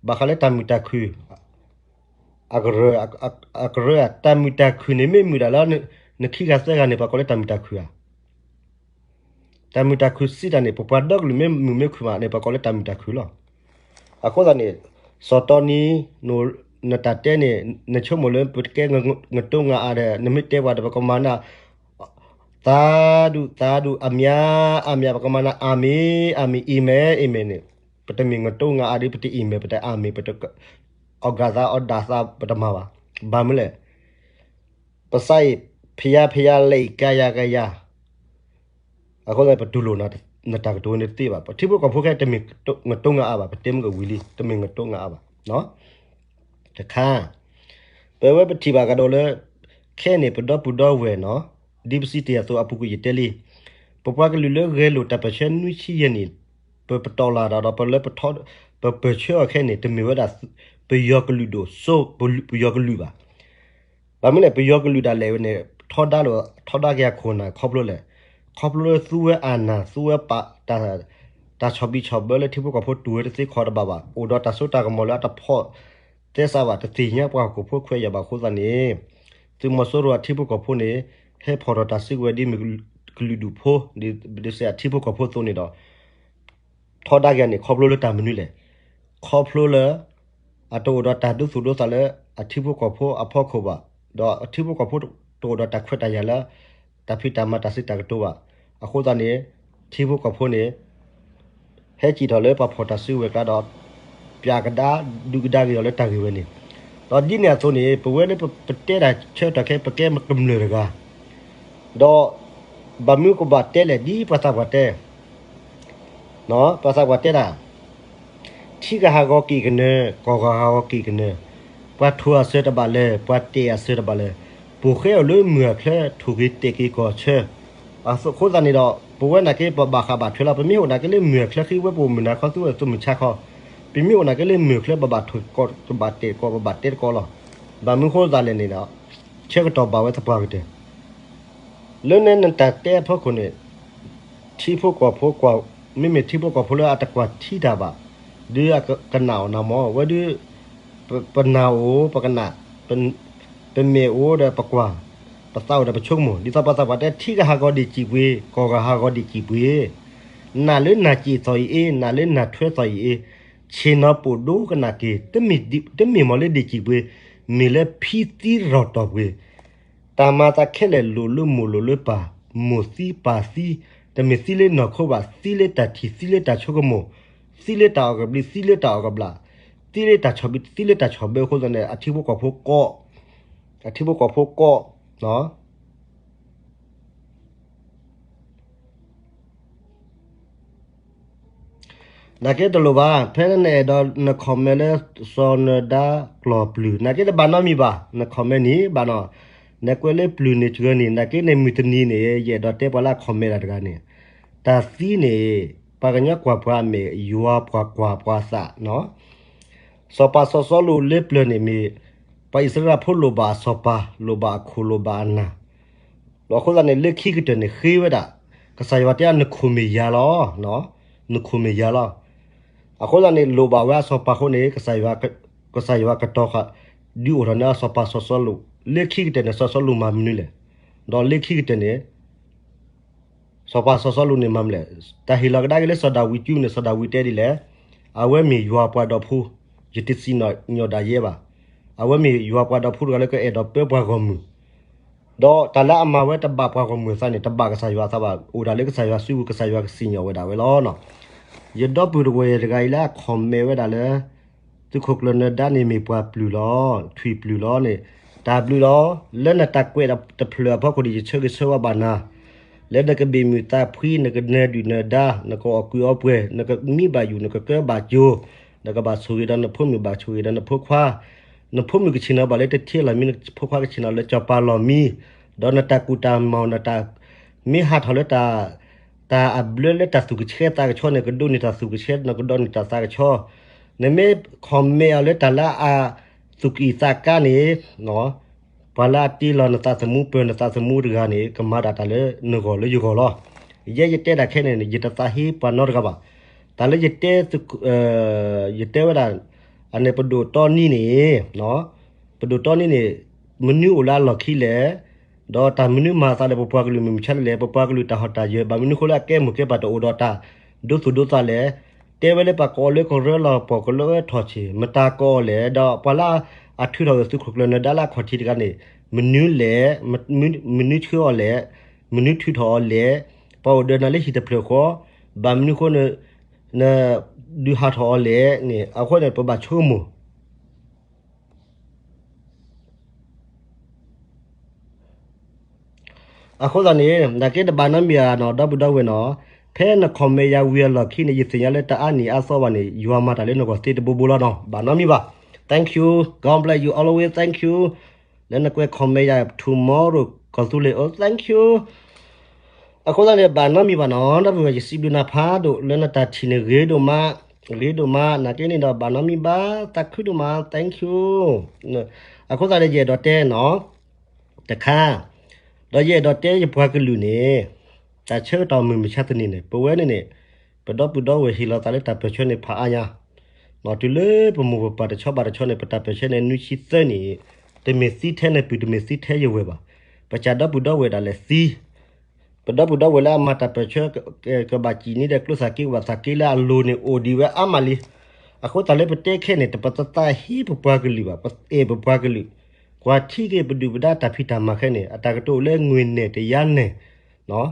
ဘၣ်ဃးလၢတၢ်မုာ်တၢ်ခုၣ် အကရၢ အကရၢ တၢ်မုာ်တၢ်ခုၣ်န့ၣ်မ့ၢ်မုာ်ဒၣ်လၢ နခံဂၤသၢဂၤန့ၣ် ပှၤကိးလၢတၢ်မုာ်တၢ်ခုၣ်ဧါ တၢ်မုာ်တၢ်ခုၣ်စံးတၢ်န့ၣ် ပပှၤဒီကလုာ်မ့ၢ်မုာ်မ့ၢ်ခုၣ်မးန့ၣ် ပှၤကိးလၢတၢ်မုာ်တၢ်ခုၣ်လီၤ. အဃိသတးန့ၣ် စီၤတီနံ နတၢ်တဲန့ၣ် နဆိကမိၣ်လၢပကဲ ငတိငါအါဒီး နမ့ၢ်တဲပှၤဒီး ပကမၤနၢ် သးဒူၣ် သးဒူၣ် အမံၤ အမံၤ ပကမၤနၢ် အၤမ့ၣ် အၤမ့ၣ် အံၤမဲၣ် အံၤမဲၣ်န့ၣ် ပတမ့ၢ်ငတိငါအါဒီး ပတအံၤမဲၣ် ပတအၤမ့ၣ် ပတအီၣ်ဂၤသးအီၣ်ဒၣ်သး ပတမၤဘၣ်. ဘၣ်မနုၤလဲၣ် ပစးအံၤ ဖယါဖယါ လဲၤအံၤကါယါကါယါ အဃိသတး ပတူၢ်လိာ်နတၢ်ကတိၤန့ၣ်တသ့ဘၣ်. ပထံဖိကီၢ်ဖိခဲ တမ့ၢ်ငတိငါအါဘၣ်, ပတဲမ့ၢ်ကဝံၤလံ တမ့ၢ်ငတိငါအါဘၣ်. တခါ ပဝဲပထံၣ်ဘၣ်ကဒီးလၢ ခဲန့ၣ် ပဒီပုၢ်ဒီဝဲၢ်နီၤ, ဒ်ပစံးတ့ၢ်အသိး အပူၤကွံာ်ယတဲလံ, ပပှၤကလုာ်လၢဂဲၤလိာ်တၢ်ပၢၢ်ဆၢနွံဆံယဲၢ်နံၣ်, ပပတီၢ်လၢ်ဒီး ပလၢပထီ ပပၢၢ်ဆၢအီၤခဲန့ၣ် တမ့ၢ်ဝဲဒၣ် ပယီၤကလုာ်ဒိၣ်စိ ပယီၤကလုာ်ဘၣ်. ဘၣ်မနုၤလဲၣ် ပယီၤကလုာ်ဒၣ်လဲာ်ဝဲန့ၣ် ထီဒါလိာ် ထီဒါက့ၤအခိၣ်နၢ်ခီဖျိလဲၣ်, ခီဖျိလၢသူဝဲအနၢ် သူဝဲပာ် တၢ်ဆီၣ်ဘံၣ်ဆီၣ်ဘၢလၢထံဖိကီၢ်ဖိတူၢ်ဝဲတသ့ခီတဘၣ်ဘၣ်, အိၣ်ဒီးတၢ်စိတၢ်ကမီၤလၢအတဖီၣ်သဲစးဘၣ်, တသ့ၣ်ညါပှၤဟီၣ်ခိၣ်ဖိခွဲးယာ်ဘၣ်အဃိသတးန့ၣ်, သုးမီၤစိရိၤအထံဖိကီၢ်ဖိန့ၣ် ဟဲဖီၣ်ထီၣ်တၢ်စုကဝဲၤဒ်မ့ၢ်ကလုာ်ဒူၣ်ဖိ ဒ်သိးအထံဖိကီၢ်ဖိအသိးန့ၣ်ဒီး ထီဒါက့ၤန့ၣ် ခီဖျိလၢတၢ်မနုၤလဲၣ်, ခီဖျိလၢ အတအိၣ်ဒီးတၢ်ဒိသူၣ်ဒိသးလၢအထံဖိကီၢ်ဖိအဖီခိၣ်ဘၣ်, ဒီးအထံဖိကီၢ်ဖိတအိၣ်ဒီးတၢ်ခွဲးတၢ်ယာ်လၢ တၢ်ဖံးတၢ်မၤတၢ်စံးတၢ်ကတိၤဘၣ်. အဃိသတးန့ၣ် ထံဖိကီၢ်ဖိန့ၣ် ဟဲစံၣ်ထီၣ်လၢပှၤဖီၣ်တၢ်စုကဝဲၤကျါဒီး ပျးကဒါဒုးကဒါက့ၤဒီးလၢတၢ်ဂ့ၢ်ဝဲန့ၣ်, ဒီးဒ်န့ၣ်အသိးန့ၣ် ပဝဲလၢပတဲတၢ်ဆၢကတီၢ်ခဲ ပကဲကမျၢၢ်တဂၤ ဒီး ဘၣ်မနုၤကဘၣ်တဲလဲၣ် ဒ်ပှၤသးပှၢ်တဲ, ပှၤသးပှၢ်တဲဒၣ်, ထံဂၤဟးဂီၤက့ၤကနၢၤ, ကီၢ်ဂၤဟးဂီၤက့ၤကနၢၤ, ပှၤထိၣ်အစၢၤတဘၣ်လၢၤ, ပှၤတဲာ်အစၢၤတဘၣ်လၢၤ, ပိာ်ဃဲအိၣ်လၢမုၢ်အချၢ ထိၣ်က့ၤတဲာ်က့ၤကီၢ်ဆၢ, အဃိသတးန့ၣ်ဒီး ပဝဲနာ်က့ ပဘၣ်ဃးဘၣ်ထွဲလီၤ. ပမ့ၢ်အိၣ်နာ်က့လၢမုၢ်အချၢဃံ ဝဲပအိၣ်မုၢ်နၤခီ သုဝဲသုးမုၢ်ဆါခီ, ပမ့ၢ်အိၣ်နာ်က့လၢမုၢ်အချၢ ပဘၣ်ထိၣ်ကီၢ် ပဘၣ်တဲာ်ကီၢ် ပဘၣ်တဲာ်ကီၢ်လီၤ. ဘၣ်မနုၤဃိသးလဲၣ်န့ၣ်ဒီး ဆၢကတီၢ်ဘၣ်ဝဲသပှၢ်ကတၢၢ် လၢန့ၣ်နတၢ်တဲအဖီခိၣ်န့ၣ် ထံဖိကီၢ်ဖိကွၢ်, မ့မ့ၢ်ထံဖိကီၢ်ဖိလၢအတကွၢ်ထံတၢ်ဘၣ်, ဒုးအကနၣ်အီၤနၤမၢ်, ဝဲဒုး ပနၢ်အိၣ် ပကနၣ်, ပမဲာ်အိၣ်ဒီးပကွၢ်, ပသးအိၣ်ဒီးပဆိကမိၣ်, ဒ်သိးပှၤသးပှၢ်တဲ ထံဂၤဟးဂီၤဒံၣ်စံၣ်ပှ့ၤ, ကီၢ်ဂၤဟးဂီၤဒံၣ်စံၣ်ပှ့ၤ, နၢ်လၢနၢ်စံၣ်သီၣ်အံၤအ့, နၢ်လၢနၢ်ထွဲသီၣ်အံၤအ့, ဆ့ၣ်နီၤပိာ်ဒိကနၣ်က့ၤ, တမ့ၢ်မ့ၢ်လၢဒ့ၣ်စံၣ်ပှ့ၤ, မ့ၢ်လၢဖံသံရီၣ်တီၢ်ပှ့ၤ, တၢ်မၤသးခဲလၢာ်လိၣ်လၢမိၢ်လိၣ်လၢပၢ်, မိၢ်သံပၢ်သံ, တမ့ၢ်သံလၢနီၢ်ခိဘၣ်, သံလၢတၢ်ထံၣ်, သံလၢတၢ်ဆိကမိၣ်, သံလၢတၢ်အီၣ်ကဘျံး, သံလၢတၢ်အီၣ်ကဘျၣ်, သံလၢတၢ်ဆီၣ်ဘံ, သံလၢတၢ်ဆီၣ်ဘၢအဃိသတးန့ၣ် အထံဖိကီၢ်ဖိကီ, အထံဖိကီၢ်ဖိကီ, နာ်က့တလိၣ်ဘၣ်, ဖဲနအဲၣ်ဒိးန comment လၢ စီၤနၢၤဒါကျီၢ်ပျုၢ်, နာ်က့တဘၣ်နီတမံၤဘၣ်, န comment န့ၣ်ဘၣ်နီၤ, နကွဲးလၢပျုၢ်န့ၣ်စှၢန့ၣ်, နာ်က့န့ၣ်မုၢ်တနံၤန့ၣ် ယအဲၣ်ဒိးတဲပှၤလၢ comment တၢ်တဂၤန့ၣ်, တၢ်သံန့ၣ် ပှၤကညီကွၢ်ပှၤအမဲာ်, ယွၤပှၤကွၢ်ပှၤသးနီၤ, စီၤပၤစီၤစီလူးလၢပျၢၤန့ၣ်မ့ၢ် ပှၤအံၣ်စရ့လးဖိလိၣ်ဘၣ်အစီၤပၤ, လိၣ်ဘၣ်အခိၣ်, လိၣ်ဘၣ်အနၢ်, အဃိသတးန့ၣ် လၢခံကတၢၢ်န့ၣ်ဃ့ဝဲဒၣ်, ကစၢ်ယွၤတဲအီၤ နခိၣ်မ့ၢ်ယၤလီၤ, နခိၣ်မ့ၢ်ယၤလီၤ, အဃိသတးန့ၣ် လိၣ်ဘၣ်ဝဲအစီၤပၤအဃိန့ၣ် ကစၢ်ယွၤကတီၤဃာ် ဒုးအိၣ်ထီၣ်န့ၢ်အစီၤပၤစီၤစီလူး, လၢခံကတၢၢ်န့ၣ် စီၤစီလူးမၤမနုၤလဲၣ်, ဒီးလၢခံကတၢၢ်န့ၣ် စီၤပၤစီၤစီလူးန့ၣ်မၤမနုၤလဲၣ်, တၢ်ဟ့ၣ်လီၤကဒါက့ၤလၢစီၤဒၤဝံးကၠူန့ၣ် စီၤဒၤဝံးတဲဒ်လဲၣ်, အဝဲမ့ၢ်ယွၤပှၤဒီဖိ, ယတစံၣ်ညီၣ်ဒၣ်ယဲဘၣ်, အဝဲမ့ၢ်ယွၤပှၤဒီဖိတဂၤလၢကအဲၣ်ဒိးပၢပှၤဂီၢ်မုၢ်, ဒီးတၢ်လၢအမၤဝဲတဘၣ်ပှၤဂီၢ်မုၢ်အသးန့ၣ် တဘၣ်ကစၢ်ယွၤအသးဘၣ်, အိၣ်ဒၣ်လၢကစၢ်ယွၤစုပူၤ ကစၢ်ယွၤကစံၣ်ညီၣ်ဝဲဒၣ်ဝဲလီၤ. ယဒီပုၢ်တဝဲၢ်တဂၤအံၤလၢအ comment ဝဲဒၣ်လၢ သုးခိၣ်ကျၢၢ်နၢၤဒါန့ၣ်မ့ၢ်ပှၤပျုၢ်လီၤ, ထွံၣ်ပျုၢ်လီၤန့ၣ်, တၢ်ဘျုးလီၤ, လၢနတၢ်ကွဲးတဖျၢၣ်အဖီခိၣ်န့ၣ် ယဆၢဂ့ၤဆၢဝါဘၣ်နၤ, လၢနကဘ့ၣ်မုာ်သးဖှံ, နကနၢၤဒုၣ်နၢၤဒါ, နကအီၣ်ကုးအီပှဲၤ, နကမံဘၣ်ယူၣ်, နကကၢဘၣ်ကၠိ, နကဘၣ်ဆိၣ်ဂ့ၤဒီးနဖိမုၣ် ဘၣ်ဆိၣ်ဂ့ၤဒီးနဖိခွါ, နဖိမုၣ်ကဆ့ၣ်နီၤဘၣ်လၢတထံလီၢ်မံ, နဖိခွါကဆ့ၣ်နီၤလၢစီၤပၤလီၢ်မံ, ဒီးနတၢ်ကူၣ်တၢ်မီၢ် နတၢ်မ့ၢ်ဟးထီၣ်လၢတၢ် တၢ်အဘျၢလၢတၢ်သူၣ်ကဆှဲသးကဆှီန့ၣ် ကဒိးန့ၢ်တၢ်သူၣ်ကဆှဲ နကဒိးန့ၢ်တၢ်သးကဆှီ, နမ့ၢ် comment အီၤလၢတၢ်လၢအသူၣ်ကံၢ်သးကါန့ၣ်, ပှၤလၢအတ့လီၤနသးသမူ ပၢၤနသးသမူတဂၤန့ၣ် ကမၤဒၣ်တၢ်လၢနဂီၢ်လၢယဂီၢ်လီၤ. ယဲယတဲတၢ်ခဲန့ၣ် ယတသးဟ့ပှၤနီတဂၤဘၣ်. တၢ်လၢယတဲ ယတဲဝဲဒၣ် အန့ၣ်ပဒိၣ်တီနံန့ၣ် ပဒိၣ်တီနံန့ၣ် မနုၤအိၣ်လၢအလီၢ်ခံလဲၣ်, ဒီးတၢ်မနုၤမၤအသးဒီးပပှၤကလုာ်မုၢ်မဆါတလဲၣ်, ပပှၤကလုာ်တၢ်ဟီၣ်တၢ်ယၢၤ ဘၣ်မနုၤဃိလၢအကဲမိၢ်ကဲပၢ်တအိၣ်ဒီးတၢ်ဒိသူၣ်ဒိသးလဲၣ်, တဲဝဲလၢပှၤကိးလၢကရၢလီၤ ပှၤကိးလၢထီၣ်ဆ့ၣ် မတၤကိးအီၤလဲၣ်, ဒီးပှၤလၢအထုးထီၣ်ဂဲၤသုးခိၣ်ကျၢၢ်နၢၤဒါလၢအခီၣ်ထံးတဂၤန့ၣ် မနုၤလဲၣ်, မနုၤဆှၢအီၤလဲၣ်, မနုၤထုးထီၣ်အီၤလဲၣ်, ပှၤအိၣ်ဒီးနၤလၢဟံၣ်တဖျၢၣ်ဃီ, ဘၣ်မနုၤဃိ နဒုးဟးထီၣ်အီၤလဲၣ်န့ၣ် အဃိန့ၣ် ပဘၣ်ဆိကမိၣ် အဃိသတးန့ၣ် နာ်က့တဘၣ်နီတမံၤဧါနီၤ ဒီပုၢ်ဒီဝဲၢ်နီၤ, ဖဲန comment ယၤဝံၤအလီၢ်ခံန့ၣ် ယသ့ၣ်ညါလၢတအါနံၣ်အါသီဘၣ်န့ၣ် ယွၤမၤတၢ်လၢနဂီၢ်သ့တဘိဘိလီၤနီၤ, ဘၣ်နီတမံၤဘၣ်. Thank you, God bless you always, thank you. လၢနကွဲး comment ယၤ tomorrow ကီၢ်သူလ့ၤ အိ thank you. အဃိသတးန့ၣ် ဘၣ်နီတမံၤဘၣ်နီၤ ဒီပုၢ်ဝဲၢ် ယစံးဘျုးနၤဖးဒိၣ် လၢနတၢ်ထံၣ်န့ၣ်ဂ့ၤဒိၣ်မး, ဂ့ၤဒိၣ်မး နာ်က့န့ၣ်ဒီး ဘၣ်နီတမံၤဘၣ် သးခုဒိၣ်မး thank you. အဃိသတးန့ၣ် ယအဲၣ်ဒိးတဲနီၤ တခါ, ဒီးယအဲၣ်ဒိးတဲယပှၤကလုာ်န့ၣ် တၢ်ဆၢကတီၢ်မုၢ်မဆါတနံၤန့ၣ် ပဝဲန့ၣ်န့ၣ် ပဒီပုၢ်ဒီဝဲၢ်ဟ့ၣ်လီၤသးလၢတၢ်ပၢၢ်ဆၢန့ၣ်ဖးအါညါ, တုၤလၢပမိၢ်ပပၢ်တဆီဘၣ်တဆီန့ၣ် ပတၢ်ပၢၢ်ဆၢန့ၣ် နွံဆံသၢနံၣ်, တမ့ၢ်သံထဲနပုၢ် တမ့ၢ်သံထဲယဝဲၢ်ဘၣ်. ပစၢ်ဒီပုၢ်ဒီဝဲၢ်ဒၣ်လဲာ်သံ ပဒီပုၢ်ဒီဝဲၢ်လၢအမၤတၢ်ပၢၢ်ဆၢ ကဘၣ်စံၣ်န့ၢ်ဒီးကျိသၣ်က့ ကဘၣ်သၣ်က့လၢအလိၤန့ၣ် အိၣ်ဒံးဝဲအါမးလံ. အဃိသတးလၢပတဲခဲန့ၣ် တပသးဟ့ပပှၤကလုာ်ဘၣ်, ပအဲၣ်ပပှၤကလုာ်, ကွၢ်ထံက့ၤပဒုၣ်ပဒါတၢ်ဖံးတၢ်မၤခဲန့ၣ် အတၢ်ကတိၤလၢငွေနဲၣ်တယါနဲၣ်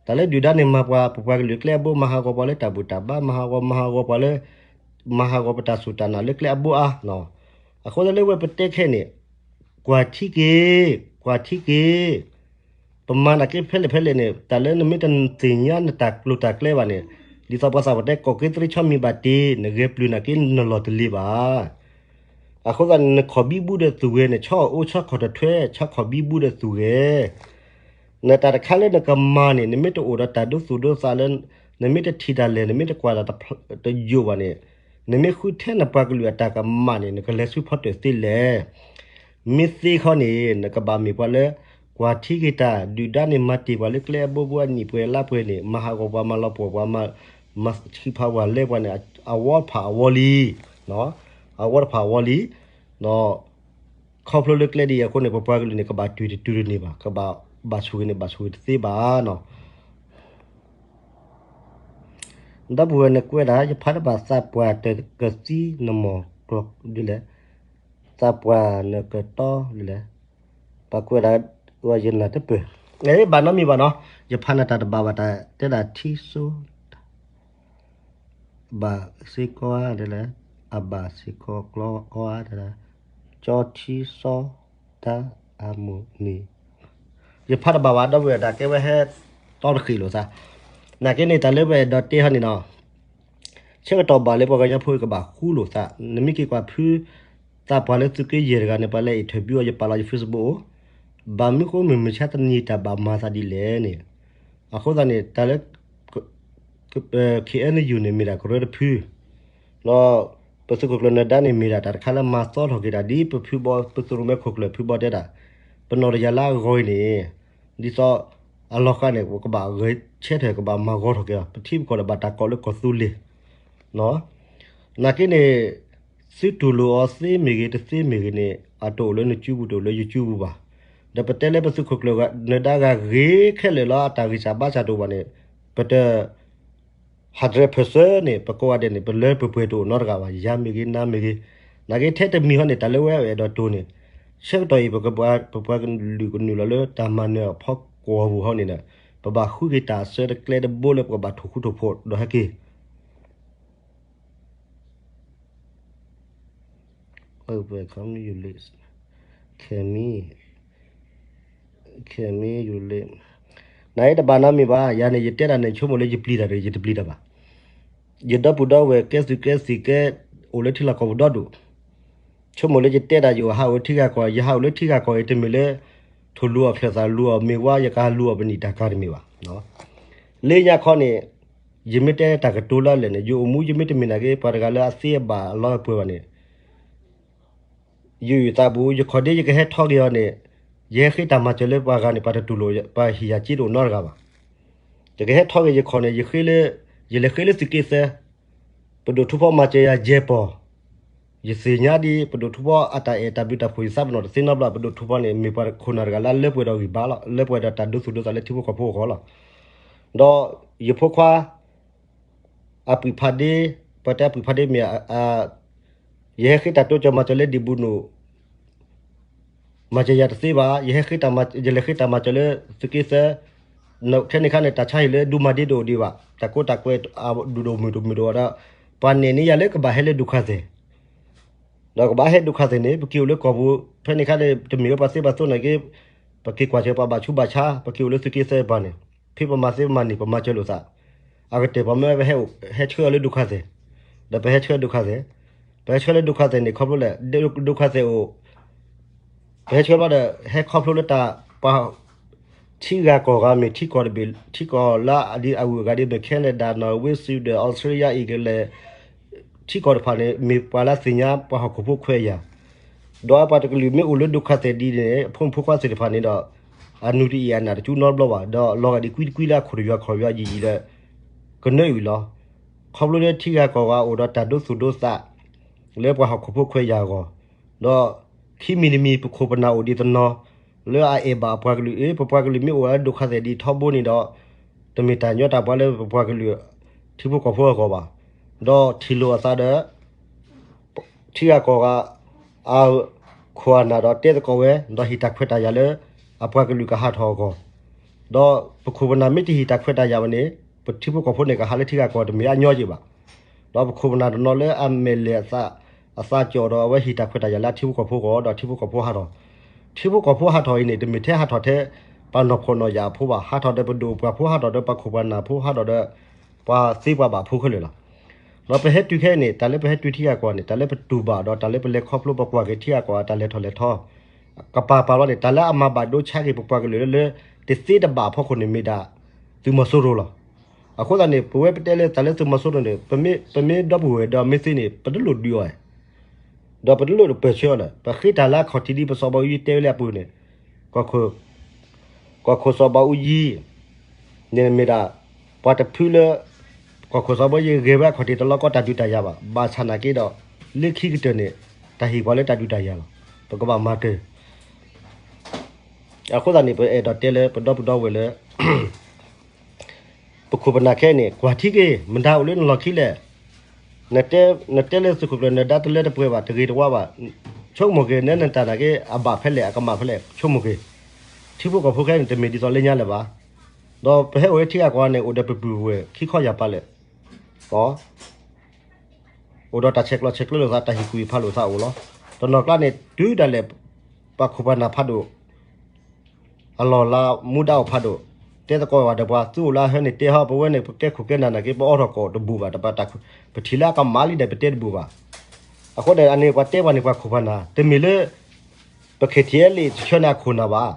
တၢ်လၢဒုၣ်ဒါန့ၣ် မၤပှၤ ပပှၤကလုာ်ကျဲအဘိ မၤဟးဂီၤပှၤလၢတၢ်ဘူၣ်တၢ်ဘါ မၤဟးဂီၤ မၤဟးဂီၤပှၤလၢ မၤဟးဂီၤပတၢ်စူၢ်တၢ်နာ်လၢကျဲအဘိအါ. အဃိသတးလၢဝဲပတဲခဲန့ၣ် ကွၢ်ထံက့ၤ, ကွၢ်ထံက့ၤ, ပမၤနာ်က့ဖဲလဲၣ်ဖဲလဲၣ်န့ၣ် တၢ်လၢနမ့ၢ်တသ့ၣ်ညါနတၢ်ကျိၤတၢ်ကျဲဘၣ်န့ၣ် ဒ်သိးပှၤသးပှၢ်တဲ ကိးက့သရ့ဆီမံၤဘၣ်တ့ၢ် နဂဲၤပျုၤနာ်က့နလီၢ်တလ့ၤဘၣ်. အဃိသတးန့ၣ် နခီၣ်ဘံဘူဒီးသူၣ်ဂဲၤန့ၣ် ဆီအိၣ်ဆီခီၣ်တထွဲ ဆီခီၣ်ဘံဘူဒီးသူၣ်ဂဲၤ နတၢ်တခါလၢနကမၤန့ၣ် နမ့ၢ်တအိၣ်ဒီးတၢ်ဒိသူၣ်ဒိသးလၢ နမ့ၢ်တထံၣ်တၢ်လဲၣ် နမ့ၢ်တကွၢ်တၢ်တယိာ်ဘၣ်န့ၣ် နမ့ၢ်ဃုထၢနပှၤကလုာ်အတၢ်ကမၣ်န့ၣ် နကလဲၤဆူဖီတၢၣ်သ့လဲၣ်. မ့ၢ်သ့ခီန့ၣ် နကဘၣ်မ့ၢ်ပှၤလၢ ကွၢ်ထံက့ၤတၢ် ဒုၣ်ဒါန့ၣ်မၤတ့ၢ်ပှၤလၢကျဲအဘိဘိအနံၣ်ပှဲၤလါပှဲၤန့ၣ် မၤဟးဂီၤပှၤ မၤလီၤပှီၢ်ပှၤ မၤဆံးဖးပှၤလဲၤပှၤန့ၣ် အဝီတဖၣ်အဝီလံ အဝီတဖၣ်အဝီလံ ခီဖျိလၢကျဲဒ်အံၤအဃိန့ၣ် ပပှၤကလုာ်န့ၣ် ကဘၣ်တုၤတတုၤတန့ၢ်ဘၣ်, ကဘၣ်ဘၣ်ဆိၣ်ဂ့ၤန့ၣ် ဘၣ်ဆိၣ်ဂ့ၤတသ့ဘၣ်နီၤ. ဒီပုၢ်ဝဲၢ်နကွဲးဒၣ် ယဖးတဘၣ်သးပှၢ်တကသံနမီၢ်ကျီၢ်ဒ်လဲၣ်, သးပှၢ်နကတီဒ်လဲၣ်, ပှၤကွဲးဒၣ် ယနၢ်တပၢၢ်, ဘၣ်နီတမံၤဘၣ်နီၤ, ယဖးနတၢ်တဘၣ်ဘၣ်တၢ်တဲဒၣ်ထံစိ ဘၣ်စ့ၢ်ကီးဧါဒ်လဲၣ်, အဘၣ်စ့ၢ်ကီးကျီအီၤဧါဒ်လဲၣ်, ကၠီထံစီ တၢ်အမိၢ်နံၤ, ယဖးတဘၣ်ဘၣ် ဒီပုၢ်ဝဲၢ်တၢ်ကဲဝဲဟဲတီတဃ့ၣ်လိာ်သး, နာ်က့န့ၣ်တၢ်လၢပအဲၣ်ဒိးတဲဟီန့ၣ်နီၤ ဆၢကတီၢ်ဘၣ်လၢပှၤကညီဖိကဘၣ်ဃူလိာ်သး, နမ့ၢ်က့ၤကွၢ်ဖု သးပှၢ်လၢသုးက့ယဲၢ်တဂၤန့ၣ် ပှၤလဲၤ interview အီၤ ယပာ်လီၤယ Facebook အိၣ်, ဘၣ်မနုၤဃိမုၢ်မဆါတနံၤတၢ်ဘၣ်မၤသးဒ်လဲၣ်န့ၣ်, အဃိသတးန့ၣ် တၢ်လၢ KNU န့ၣ်မ့ၢ်ဒၣ်ကရၢတဖု, ဒီးပသုးခိၣ်ကျၢၢ်နၢၤဒါန့ၣ် မ့ၢ်ဒၣ်တၢ်တခါလၢမၤသီထီၣ်က့ၤတၢ်ဒ်ပဖုဘီ ပသုးရိၣ်မဲခိၣ်ကျၢၢ်ဖုဘီတဲဒၣ်, ပနီၣ်တယၤလၢအဂီၢ်အံၤန့ၣ် ဒ်သိးအလီၤဃာ်န့ၣ် ပကဘၣ်ဂဲၤဆၢထၢၣ် ကဘၣ်မၤဂီၤထီၣ်က့ၤအီၤ ပထံပကီၢ်ဒီးဘၣ်တၢ်ကိးလၢကီၢ်သူလ့ၤ, နာ်က့န့ၣ် သုတူၢ်လိာ်အီၤသ့မ့ၢ်ဂ့ၤ တသ့မ့ၢ်ဂ့ၤန့ၣ် အတအိၣ်လၢနစုပူၤ တအိၣ်လၢယစုပူၤဘၣ်. ဒီးပတဲလၢပသုးခိၣ်ကျၢၢ်နၢၤဒါဂၤဂ့ၤခဲလၢာ်လၢအတၢ်ဂံၢ်စၢ်ဘါစၢ်တအိၣ်ဘၣ်န့ၣ် ပတ hundred percent န့ၣ် ပကိးဂၤဒဲးန့ၣ် ပလၢပပှဲၤတအိၣ်နီတဂၤဘၣ်, ယၤမ့ၢ်ဂ့ၤ နၤမ့ၢ်ဂ့ၤ, နာ်က့ထဲတမံၤဟီန့ၣ် တၢ်လၢဝဲအဲၣ်ဒိးတိၢ်န့ၣ် ဆၢကတီၢ်အံၤ ပပှၤကလုာ်ကနုာ်လီၤလၢတၢ်မၤနၢၤအဖီကွီၢ်ပူၤဟီန့ၣ်ဒီး ပဘၣ်ဃုက့ၤတၢ်အစၢတကျဲတဘိလၢပကဘၣ်ထိၣ်ဃူထိၣ်ဖိးဒီးဟဲက့ၤ Open community list. Can me, can me you list. နတဘၣ်နီတမံၤဘၣ်, ယၤန့ၣ် ယတဲတၢ်န့ၣ် ဆိကမိၣ်လၢယပျံၤတၢ်တဂ့ၤ ယတပျံၤတၢ်ဘၣ်. ယဒီပုၢ်ဒီဝဲၢ်ကဲသုးကဲသံၣ်ကဲ အိၣ်လၢထံလီၢ်ကီၢ်ပူၤဒီဒူၣ်, ဆိကမိၣ်လၢယတဲတၢ် ယအိၣ်ဟးအိၣ်လၢထံဂၤကီၢ်, ယဟးအိၣ်လၢထံဂၤကီၢ်အံၤ တမ့ၢ်လၢ ထိၣ်လူၤအီၣ်ချၢၣ်သးလူၤအီၣ်မ့ၤဝါ ယကလူၤအီၣ်ပနံာ်တၢ်ကၤတမ့ၢ်ဘၣ်. လၢညါခီန့ၣ် ယမ့ၢ်တဲတၢ်ကတိၤလၢအလဲၣ်န့ၣ် ယအိၣ်မူယမ့ၢ်တမ့ၢ်နာ်က့ ပှၤတဂၤလၢအသ့အဘၣ်အလီအပှဲၤဘၣ်န့ၣ် ယုာ်ယသးပူၤ ယခီၣ်ဒ့ယကဟဲထီၣ်က့ၤအီၤန့ၣ် ယဟဲဃ့တၢ်မၤစၢၤလၢပှၤဂၤန့ၣ် ပှၤတတူၢ်လိာ် ပှၤဟ့ၣ်ယၤစ့တအိၣ်နီတဂၤဘၣ်. ယကဟဲထီၣ်က့ၤယခီၣ်န့ၣ် ယဃ့လၢ ယလဲၤဃ့လၢသုးက့သၢ ပဒိၣ်ထူဖီမၤစၢၤယၤယဲၢ်ပီၢ်, ယသ့ၣ်ညါဒ်ပဒိၣ်ထူဖီအတၢ်အဲၣ်တၢ်ဘျုးတၢ်ဖှိၣ် ယသးပနီၣ်တသ့နီတဘျီ, ပဒိၣ်ထူဖီန့ၣ် မ့ၢ်ပှၤခိၣ်နၢ်တဂၤလၢအလၢပှဲၤဒီးဂံၢ်ဘါလီၤ, လၢပှဲၤဒီးတၢ်ဒိသူၣ်ဒိသးလၢထံဖိကီၢ်ဖိအဂီၢ်လီၤ. ဒီးယဖိခွါ အပုၢ်ဖးဒ့, ပတဲအပုၢ်ဖးဒ့မ့ၢ် ယဟဲဃ့တၢ်တိစၢၤမၤစၢၤလၢဒံၣ်ဘူးနိၣ် မၤစၢၤယၤတသ့ဘၣ်, ယဟဲဃ့တၢ်မၤ, ယလဲၤဃ့တၢ်မၤစၢၤလၢသုးက့သၢ, ခဲန့ၣ်ခါန့ၣ် တၢ်ဆါဟံၣ်လၢဒူမၤဒ့တအိၣ်ဒံးဘၣ်, တၢ်ကိးတၢ်ကွဲးအဒူၣ်ဒိၣ်မုၢ်ဒိၣ်မုၢ်ဒိၣ်ဒီး ပှၤနဲၣ်န့ၢ်ယၤလၢကဘၣ်ဟဲလၢဒိခါသဲၣ်, ဒီးကဘၣ်ဟဲဒိခါသဲၣ်န့ၣ် ပက့ၤအိၣ်လၢကီၢ်ပူၤ, ဖဲန့ၣ်ခါန့ၣ် တမ့ၢ်လၢပှၤသ့ပှၤသိးနာ်က့ ပက့ၤကွၢ်စၢၤပှၤဘၣ်ဆူးဘၣ်ဆါ, ပက့ၤအိၣ်လၢသုးက့သၢပှၤန့ၣ်, ဖဲပမၤသ့ပမၤန့ၢ် ပမၤစၢၤလိာ်သး, အကတၢၢ်ပှၤမၢပဟဲ, ဟဲဆှၢအီၤလၢဒိခါသဲၣ်, ဒီးပဟဲဆှၢဒိခါသဲၣ်, ပဟဲဆှၢလၢဒိခါသဲၣ်န့ၣ် ခီဖျိလဲၣ်, ဒိခါသဲၣ်အိၣ် ပဟဲဆှၢဘျီဒီး ဟဲခီဖျိလၢတၢ်ပှၤ ထံဂၤကီၢ်ဂၤမ့ၢ်ထံကီၢ်တဘ့ၣ်, ထံကီၢ်လၢအဒံးအဂုၤအဂၤဒ်မ့ၢ် Canada, Norway, Sweden, Australia, England, ထံကီၢ်တဖၣ်န့ၣ် မ့ၢ်ပှၤလၢသ့ၣ်ညါပှၤဟီၣ်ခိၣ်ဖိခွဲးယာ်, ဒီးပှၤတကလုာ်မ့ၢ်အိၣ်လၢဒိခါသဲၣ်ဒ်န့ၣ် အဖိမုၣ်ဖိခွါသ့ၣ်တဖၣ်န့ၣ်ဒီး အနုာ်တအံၣ်အနၢ်တကၠူနီတဘျီဘၣ်, ဒီးလီၤဂာ်ဒ်ကွံတကွံလၢအခီၣ်တယွၤခီၣ်ယွၤယံာ်ယံာ်လၢ ကနၢအုၣ်လီၤ. ခီဖျိလၢထံဂၤကီၢ်ဂၤအိၣ်ဒီးတၢ်ဒိသူၣ်ဒိသး လၢပှၤဟီၣ်ခိၣ်ဖိခွဲးယာ်အဂီၢ်, ဒီးခံမံၤတမံၤ ပခိၣ်ပနၢ်အိၣ်ဒံးတနီၤ လၢအအဲၣ်ဘၣ်အပှၤကလုာ်, အ့ ပပှၤကလုာ်မ့ၢ်အိၣ်လၢဒိခါသဲၣ်ဒ်ထီဘိန့ၣ်ဒီး တမ့ၢ်တၢ်ညီတၢ်ပှၤလၢပပှၤကလုာ် ထံဖိကီၢ်ဖိအဂီၢ်ဘၣ်. ဒီးထံၣ်လိာ်အသးဒီး ထံဂၤကီၢ်ဂၤ အခိၣ်အနၢ်ဒီးတဲသကိးဝဲ ဒီးဟ့ၣ်တၢ်ခွဲးတၢ်ယာ်လၢ အပှၤကလုာ်ကဟးထီၣ်အဂီၢ်, ဒီးပခိၣ်ပနၢ်မ့ၢ်တဟ့ၣ်တၢ်ခွဲးတၢ်ယာ်ဘၣ်န့ၣ် ပထံဖိကီၢ်ဖိန့ၣ်ကဟးလၢထံဂၤကီၢ်တမ့ၢ်အညီက့ဘၣ်. ဒီးပခိၣ်ပနၢ်တနီၤလၢအမဲာ်လဲၤအသး, အသးကၠီၣ်ဒီးအဝဲဟ့ၣ်တၢ်ခွဲးတၢ်ယာ်လၢအထံဖိကီၢ်ဖိအဂီၢ် ဒီးထံဖိကီၢ်ဖိဟးထီၣ်, ထံဖိကီၢ်ဖိဟးထီၣ်အံၤန့ၣ် တမ့ၢ်ထဲဟးထီၣ်ထဲ ပှၤနီၢ်ဖှီၣ်နီၢ်ယာ်အဖိဘၣ်, ဟးထီၣ်ဒီးပဒိၣ်ပှၤဖိ, ဟးထီၣ်ဒီးပခိၣ်ပနၢ်ဖိ, ဟးထီၣ်ဒီး ပှၤသ့ပှၤဘၣ်အဖိခဲလၢာ်လီၤ. ဒီးပဟဲတုၤခဲအံၤန့ၣ် တၢ်လၢပဟဲတုၤထံဂၤကီၢ်န့ၣ် တၢ်လၢပတူၢ်ဘၣ်ဒီးတၢ်လၢပလဲၤခီဖျိပကွၢ်က့ၤထံဂၤကီၢ်ဂၤတၢ်လဲၤထီၣ်လဲၤထီ ကပၤပၤလီၤန့ၣ် တၢ်လၢအမၤဘၣ်ဒိဆါက့ၤပပှၤကလုာ်လၢ လၢတသ့တဘၣ်အဖီခိၣ်န့ၣ်မ့ၢ်ဒၣ် သုးမီၤစိရိၤလီၤ. အဃိသတးန့ၣ် ပဝဲပတဲလၢတၢ်လၢသုးမီၤစိရိၤန့ၣ် ပမ့ၢ်ဒီပုၢ်ဝဲၢ်ဒီးမ့ၢ်သ့န့ၣ် ပတလိၣ်ဒုးအီၤ, ဒီးပတလိၣ်ပၢၢ်ဆၢအီၤလၢၤ. ပဃ့တၢ်လၢအခီၣ်ထံးဒ်ပစီၤဘးအူကၠံတဲဝဲလၢအပူၤန့ၣ် ကီၢ်ခိၣ်စီၤဘးအူကၠံ န့ၣ်မ့ၢ်ဒၣ် ပှၤတဖုလၢ ကီၢ်ခိၣ်စီၤဘးအူကၠံဂဲၤဝဲအခီၣ်ထံးတလီၢ်ကီတၢ်ဒုးတၢ်ယၤဘၣ်. ဘၣ်ဆၣ်နာ်က့ဒီး လၢခံကတၢၢ်န့ၣ် တၢ်ဟ့ၣ်ပှၤလၢတၢ်ဒုးတၢ်ယၤလီၤ. ပကဘၣ်မၤတၢ် အဃိသတးန့ၣ် ပအဲၣ်ဒိးတဲလၢပဒီပုၢ်ဒီဝဲၢ်လၢ ပခိၣ်ပနၢ်ခဲအံၤန့ၣ် ကွၢ်ထံက့ၤ မတၤအိၣ်လၢနလီၢ်ခံလဲၣ်. နတဲလၢသုးခိၣ်ကျၢၢ် နဒါတလၢတပှဲၤဘၣ် တဂ့ၤတဝါဘၣ်. ဆိကမိၣ်က့ၤ နဲနတၢ်နာ်က့ အဘၣ်ဖဲလဲၣ် အကမၣ်ဖဲလဲၣ် ဆိကမိၣ်က့ၤ. ထံဖိကီၢ်ဖိခဲအံၤန့ၣ် တမ့ၢ်ဒ်သိးလၢညါလၢၤဘၣ်. ဒီးပဟဲအိၣ်ဝဲထံဂၤကီၢ်ဂၤန့ၣ် အိၣ်ဒီးပပုၢ်ပဝဲၢ်ခံခီယၢ်ပၤလဲၣ်. အိၣ်ဒီးတၢ်ဆဲးကျိးဆဲးကျၢလိာ်သး တၢ်ဟ့ၣ်ကူၣ်ဟ့ၣ်ဖးလိာ်သးအိၣ်လီၤ. တနီၤကျါန့ၣ် တုၤဒၣ်လဲာ် ပှၤခိၣ်ပှၤနၢ်ဖးဒိၣ် အလီၢ်လၤမူဒါအိၣ်ဖးဒိၣ်, တဲသကိးဝဲဒီးပှၤ သုအိၣ်လၢအဟၢန့ၣ် တဲဟီ ပဝဲန့ၣ် ပကဲခိၣ်ကဲနၢ်နာ်က့ ပအိးထီၣ်ကိးတဘူၣ်ဘၣ်, တဘၣ်တၢ် ပထံၣ်လၢအကမၣ်လံဒီး ပတဲတဘူၣ်ဘၣ်. အဃိန့ၣ် အန့ၣ်ပှၤတဲပှၤန့ၣ် ပှၤခိၣ်ပှၤနၢ် တမ့ၢ်လၢ ပ ခ့ထံအဲလ့ၣ် တဆၢန့ၣ်အခိၣ်နၢ်ဘၣ်.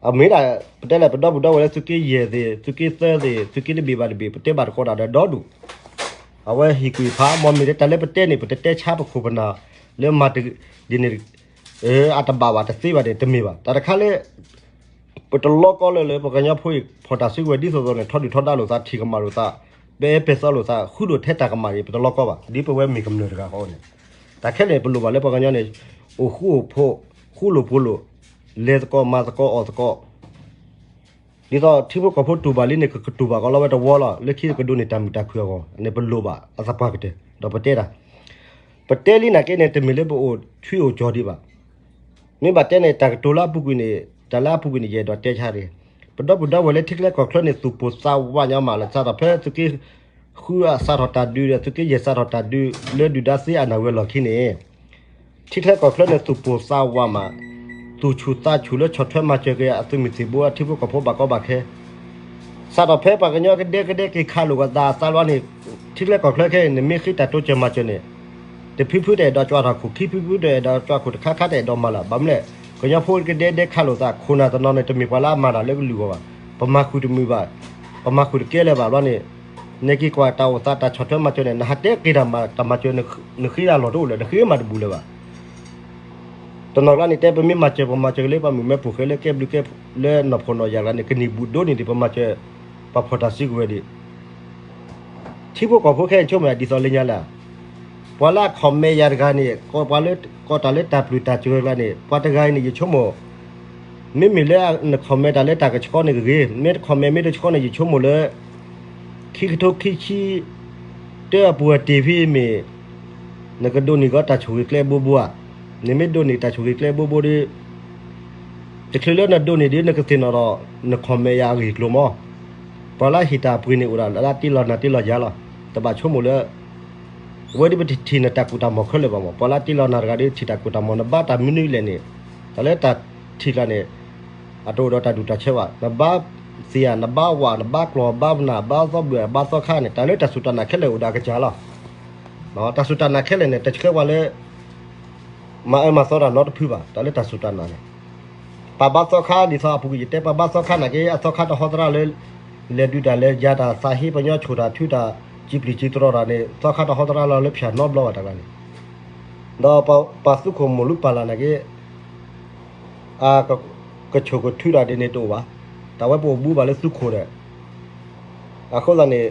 အမ့ၢ်ဒၣ် ပတဲလၢပဒီပုၢ်ဒီဝဲၢ်လၢသုးက့ယဲၢ်သ့ၣ် သုးက့သၢသ့ၣ် သုးက့တဘ့ၣ်ဘၣ်တဘ့ၣ် ပတဲဘၣ်တကိးတၢ်ဒီးဒီဒူၣ်, အဝဲဟ့ၣ်ကူၣ်ဟ့ၣ်ဖး မ့မ့ၢ်လၢတၢ်လၢပတဲန့ၣ် ပတတဲဆါပခိၣ်ပနၢ် လၢမၤတဒ်န့ၣ် အတဘၣ်ဘၣ်တသ့ဘၣ်န့ၣ် တမ့ၢ်ဘၣ်. တၢ်တခါလၢ ပတလီကီလၢလၢပှၤကညီဖိအံၤ ဖီၣ်တၢ်စုကဝဲၤဒ်သိးသိးန့ၣ် ထီဒုၣ်ထီဒါလိာ်သး ထံၣ်ကမၣ်လိာ်သး ပဲအဲၣ်ပဲသီလိာ်သး ဃုဒိၣ်ထဲတၢ်ကမၣ်အံၤ ပတလီကီဘၣ်. ဒ်ပဝဲမ့ၢ်ကမျၢၢ်တဂၤဃီန့ၣ် တၢ်ခဲလၢာ်ပလိၣ်ဘၣ်လၢပှၤကညီန့ၣ် အိၣ်ဃူအိၣ်ဖိး ဃူလိာ်ဖိးလိာ် လဲၤသကိးမၤသကိးအီၣ်သကိး ဒ်သိးထံဖိကီၢ်ဖိတူၢ်ဘၣ်လံန့ၣ် ကကတူၢ်ဘၣ်ကီးလီၤဝဲတဝီလီၤ. လၢခံကဒိးန့ၢ်တၢ်မုာ်တၢ်ခုၣ်အဂီၢ်န့ၣ် ပလိၣ်ဘၣ်အသပှၢ်ကတၢၢ် ဒီးပတဲတၢ် ပတဲလံနာ်က့န့ၣ် တမ့ၢ်လၢပအိၣ်ဆံးအိၣ်ကၠီၤဒံးဘၣ်. မ့ၢ်ဘၣ်တဲန့ၣ် တၢ်ကတိၤလၢအပူၤကွံာ်န့ၣ် တၢ်လၢအပူၤကွံာ်န့ၣ် ယအဲၣ်ဒိးတဲဆါတဂ့ၤ. ပဒီပုၢ်ဒီဝဲၢ်လၢထံချၢကီၢ်ချၢန့ၣ် သူၣ်ပိၢ်သးဝးညီမးလၢ စးထီၣ်ဖဲသုးက့ဃုအစးထီၣ်တၢ်ဒုးဒီး သုးက့ယဲၢ်စးထီၣ်တၢ်ဒုး လၢဒုၣ်ဒါသ့အနၢ်ဝဲလီၢ်ခံန့ၣ် ထံချၢကီၢ်ချၢန့ၣ် သူၣ်ပိၢ်သးဝးမး, သူၣ်ဆူၣ်သးဆူၣ်လၢဆီၣ်ထွဲမၤစၢၤက့ၤအသုးမုၢ်သံၣ်ဘိ အထံဖိကီၢ်ဖိဘၣ်ကီဘၣ်ခဲ စးထီၣ်ဖဲပှၤကညီကဒဲကဒဲက့ၤခးလိာ်ကသးအသးလီၤန့ၣ်, ထံချၢကီၢ်ချၢခဲအံၤ နမ့ၢ်ဃ့တၢ်တိစၢၤမၤစၢၤန့ၣ်, တဖုဖုတအဲၣ်ဒိးကွၢ်ထီၣ်ခိၣ်, ခံဖုဖုတအဲၣ်ဒိးကွၢ်ခိၣ်, တခါခါတအဲၣ်ဒိးမၤလၢၤ. ဘၣ်မနုၤလဲၣ်, ကညီဖိကဒဲဒဲခးလိာ်သး, ခိၣ်နၢ်တနီၤန့ၣ် တမ့ၢ်ပှၤလၢအမၤတၢ်လၢကလုာ်အဂီၢ်ဘၣ်. ပမၤဃုာ်တမုာ်ဘၣ်, ပမၤဃုာ်တကဲလၢၤဘၣ်ဘျီန့ၣ်, နက့ၤကွၢ်တၢ်အိၣ်သးတၢ်ဆီၣ်ထွဲမၤစၢၤန့ၣ် နဟးတဲက့ၤတၢ်မၤ, တၢ်မၤစၢၤ နဃ့တၢ်လီၢ်တအိၣ်လၢၤ, နဃ့မၤတဘူၣ်လၢၤဘၣ်. တနီၤကျါန့ၣ် တဲပမ့ၢ်မၤစၢၤပမၤစၢၤက့ၤလၢပှၤမုၢ်မၢဖိၣ်ဃဲလၢကဲဘျုးကဲလၢနီၢ်ဖှီၣ်နီၢ်ယာ်ကျါန့ၣ် ကန့ၢ်ဘူးဒိၣ်န့ၢ်ဒံး ပမၤစၢၤ ပှၤဖီၣ်တၢ်စုကဝဲၤဒံး. ထံဖိကီၢ်ဖိခဲအံၤဆိကမိၣ်ဒ်သိးလၢညါလၢ ပှၤလၢအ comment ယၤတဂၤန့ၣ် ပှၤလၢကိးတၢ်လၢတၢ်ပျုၢ်တၢ်စှၤကျါန့ၣ် ပှၤတဂၤအံၤန့ၣ် ယဆိကမိၣ် မ့မ့ၢ်လၢန comment တၢ်လၢတၢ်ကဆှီန့ၣ်ဂ့ၤ, မ့ၢ်တ comment မ့ၢ်တဆှီန့ၣ် ယဆိကမိၣ်လၢ ခံကထိခံဆံတၢအပူၤအတ့ၢ်ဖဲမ့ၢ် နကဒိးန့ၢ်ကီးတၢ်ဆိၣ်ဂ့ၤကျဲဘိဘိဧါ. နမ့ၢ်ဒိးန့ၢ်တၢ်ဆိၣ်ဂ့ၤကျဲဘိဘိဒီး တချုးလၢနဒိးန့ၢ်ဒီး နကသ့ၣ်နီၣ်ဒီး န comment ယၤအဂ့ၢ်အကျိၤမး. ပှၤလၢဟ့ၣ်တၢ်အပှ့ၤန့ၣ်အိၣ်ဒၣ်လၢတ့လီၤနၤတ့လီၤယၤလီၤ. တဘၣ်ဆိကမိၣ်လၢ အဝဲဒ်ပတထံၣ်နတၢ်ကူၣ်တၢ်မီၢ်ခဲလၢာ်ဘၣ်မး. ပှၤလၢတ့လီၤနၤတဂၤဒီးထံၣ်တၢ်ကူၣ်တၢ်မီၢ် နဘါတၢ်မနုၤလဲၣ်န့ၣ်, တၢ်လၢတၢ်ထံၣ်ကျါန့ၣ် အတအိၣ်ဒီးတၢ်ဒူၣ်တၢ်ဆၢဘၣ်. နဘါသ့ၣ်ဧါ, နဘါဝၣ်, နဘါကျီၢ်, ဘါပနၢ်, ဘါသီဘျုး, ဘါသီခါန့ၣ် တၢ်လၢတၢ်စူၢ်တၢ်နာ်ခဲလၢာ်အိၣ်ဒီးအကစၢ်လီၤ. တၢ်စူၢ်တၢ်နာ်ခဲလၢာ်န့ၣ် တဆှၢပှၤလၢ မၤအၢမၤသီတၢ်နီတဖုဘၣ်. တၢ်လၢတၢ်စူၢ်တၢ်နာ်န့ၣ် ပှၤဘါသီခါဒ်သိးအပူၤကွံာ်ယတဲ ပှၤဘါသီခါနာ်က့ အသီခါတဟီသရၣ်လၢ လဲၤဒုးတၢ်လဲၤယၤတၢ်သးဟ့ ပှၤကညီဆိၣ်တၢ်ထုတၢ် စံးပျံၤစံးတြီတၢ်န့ၣ် သီခါတဟီသရၣ်လၢဖၠၣ်နီတဘျီဘၣ်တၢ်ကျါန့ၣ်, ဒီးပှၤသုးခိၣ်မိၢ်လူးပၢ်လၢ်နာ်က့ အက ကဆိၣ်ကထုးတၢ်ဒ်န့ၣ်တအိၣ်ဘၣ်. တၢ်ဝဲပအိၣ်ဘူးဘၣ်လၢသုးခိၣ်ဒီး အဃိသတးန့ၣ်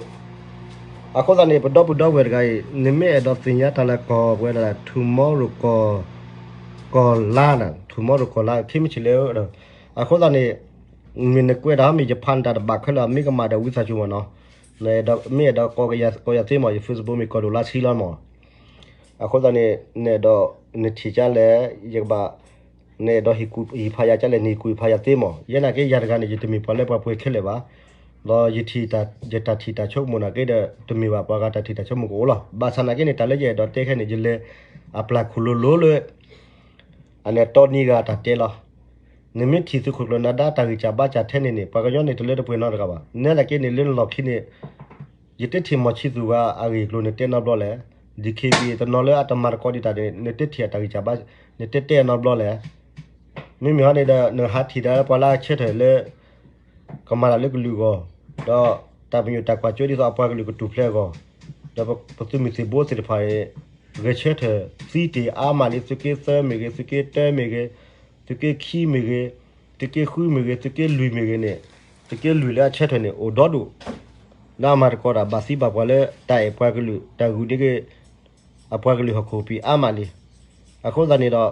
အဃိသတးန့ၣ် ပဒီပုၢ်ဒီဝဲၢ်တဂၤအံၤ နမ့ၢ်အဲၣ်ဒိးသ့ၣ်ညါတၢ်လၢကီၢ်ပှဲၤဒၣ် ထူမီရိၤကီၢ် ကီၢ်လါန့ၣ် ထူမီရိၤကီၢ်လါ ခ့မ့ၢ်ဆံးလဲၣ်, အဃိသတးန့ၣ် မ့ၢ်နကွဲးတၢ်မ့ၢ်ယဖးနတၢ်တဘၣ်ခဲလၢာ် မ့ၢ်ကမၣ်ဒီးဝံသးစူၤမးနီၤ, မ့ၢ်အဲၣ်ဒိးကိးယၤသ့မး ယ Facebook မ့ၢ်ကီၢ်ဒိၣ်လါဆံလီၤမး. အဃိသတးန့ၣ် နအဲၣ်ဒိး နထံၣ်ကၢ်လဲၣ် ယကဘၣ် နအဲၣ်ဒိးဟ့ၣ်ကူၣ်ဟ့ၣ်ဖးယၤကၢ်လဲၣ် နဟ့ၣ်ကူၣ်ဟ့ၣ်ဖးယၤသ့မး. ယဲနာ်က့ယၤတဂၤန့ၣ် ယတမ့ၢ်ပှၤလၢပှၤပှဲၤခဲလၢာ်ဘၣ်, ဒီးယထံၣ်တၢ် ယတၢ်ထံၣ်တၢ်ဆိကမိၣ်နာ်က့ဒီး တမ့ၢ်ဘၣ်ပှၤဂၤတၢ်ထံၣ်တၢ်ဆိကမိၣ်ကအိၣ်လီၤ. ဘၣ်ဆၣ်နာ်က့န့ၣ် တၢ်လၢယအဲၣ်ဒိးတဲခဲန့ၣ် ယလဲၤအပျၢ်ခိၣ်လိၤလိၤလၢ အန့ၣ်တီနံဂၤတၢ်တဲလီၤ. နမ့ၢ်ထံၣ်သုးခိၣ်ကျၢၢ်နၤဒါတၢ်ဂံၢ်စၢ်ဘါစၢ်ထဲန့ၣ်န့ၣ် ပှၤကညီန့ၣ်တလၢတပှဲၤနီတဂၤဘၣ်. နဲဒၣ်က့န့ၣ်လၢနလီၢ်ခံန့ၣ် ယတထံၣ်မီၢ်ဆံသူၣ်ဂၤအဂ့ၢ်အကျိၤနတဲနီတဘျီလဲၣ်. ဒ် ခ့ပံ တနီၤလၢအတမၤတကိးဒံးတၢ်န့ၣ် နတထံၣ်အတၢ်ဂံၢ်စၢ်ဘါ နတဲတဲနီတဘျီလဲၣ်. မ့မ့ၢ်ဟီန့ၣ်ဒီး နဟးထံၣ်ဒီးပှၤလၢအဆၢထၢၣ်လၢ ကမၤတၢ်လၢကလုာ်အဂီၢ်, ဒီးတၢ်ပညိၣ်တၢ်ကွၢ်စိဒ်သိးအပှၤကလုာ်ကထူၣ်ဖျဲးအဂီၢ်, ဒီးပသုးမုၢ်သံၣ်ဘိသ့ၣ်တဖၣ်န့ၣ် ဂဲၤဆၢထၢၣ်သံတ့ၢ်အါမးလံ. သုးက့သၢမ့ၢ်ဂ့ၤ, သုးက့တၢမ့ၢ်ဂ့ၤ, သုးက့ခံမ့ၢ်ဂ့ၤ, သုးက့ဃုမ့ၢ်ဂ့ၤ, သုးက့လွံၢ်မ့ၢ်ဂ့ၤန့ၣ်, သုးက့လွံၢ်လၢအဆၢထၢၣ်န့ၣ် အိၣ်ဒီဒူၣ် လၢအမၤတကိးတၢ်ဘၣ်သံဘၣ်ပှၤလၢတၢ်အဲၣ်ပှၤကလုာ် တၢ်ဂုာ်န့ၢ်က့ၤ အပှၤကလုာ်ဟီၣ်ခိၣ်ပံၤအါမးလံ. အဃိသတးန့ၣ်ဒီး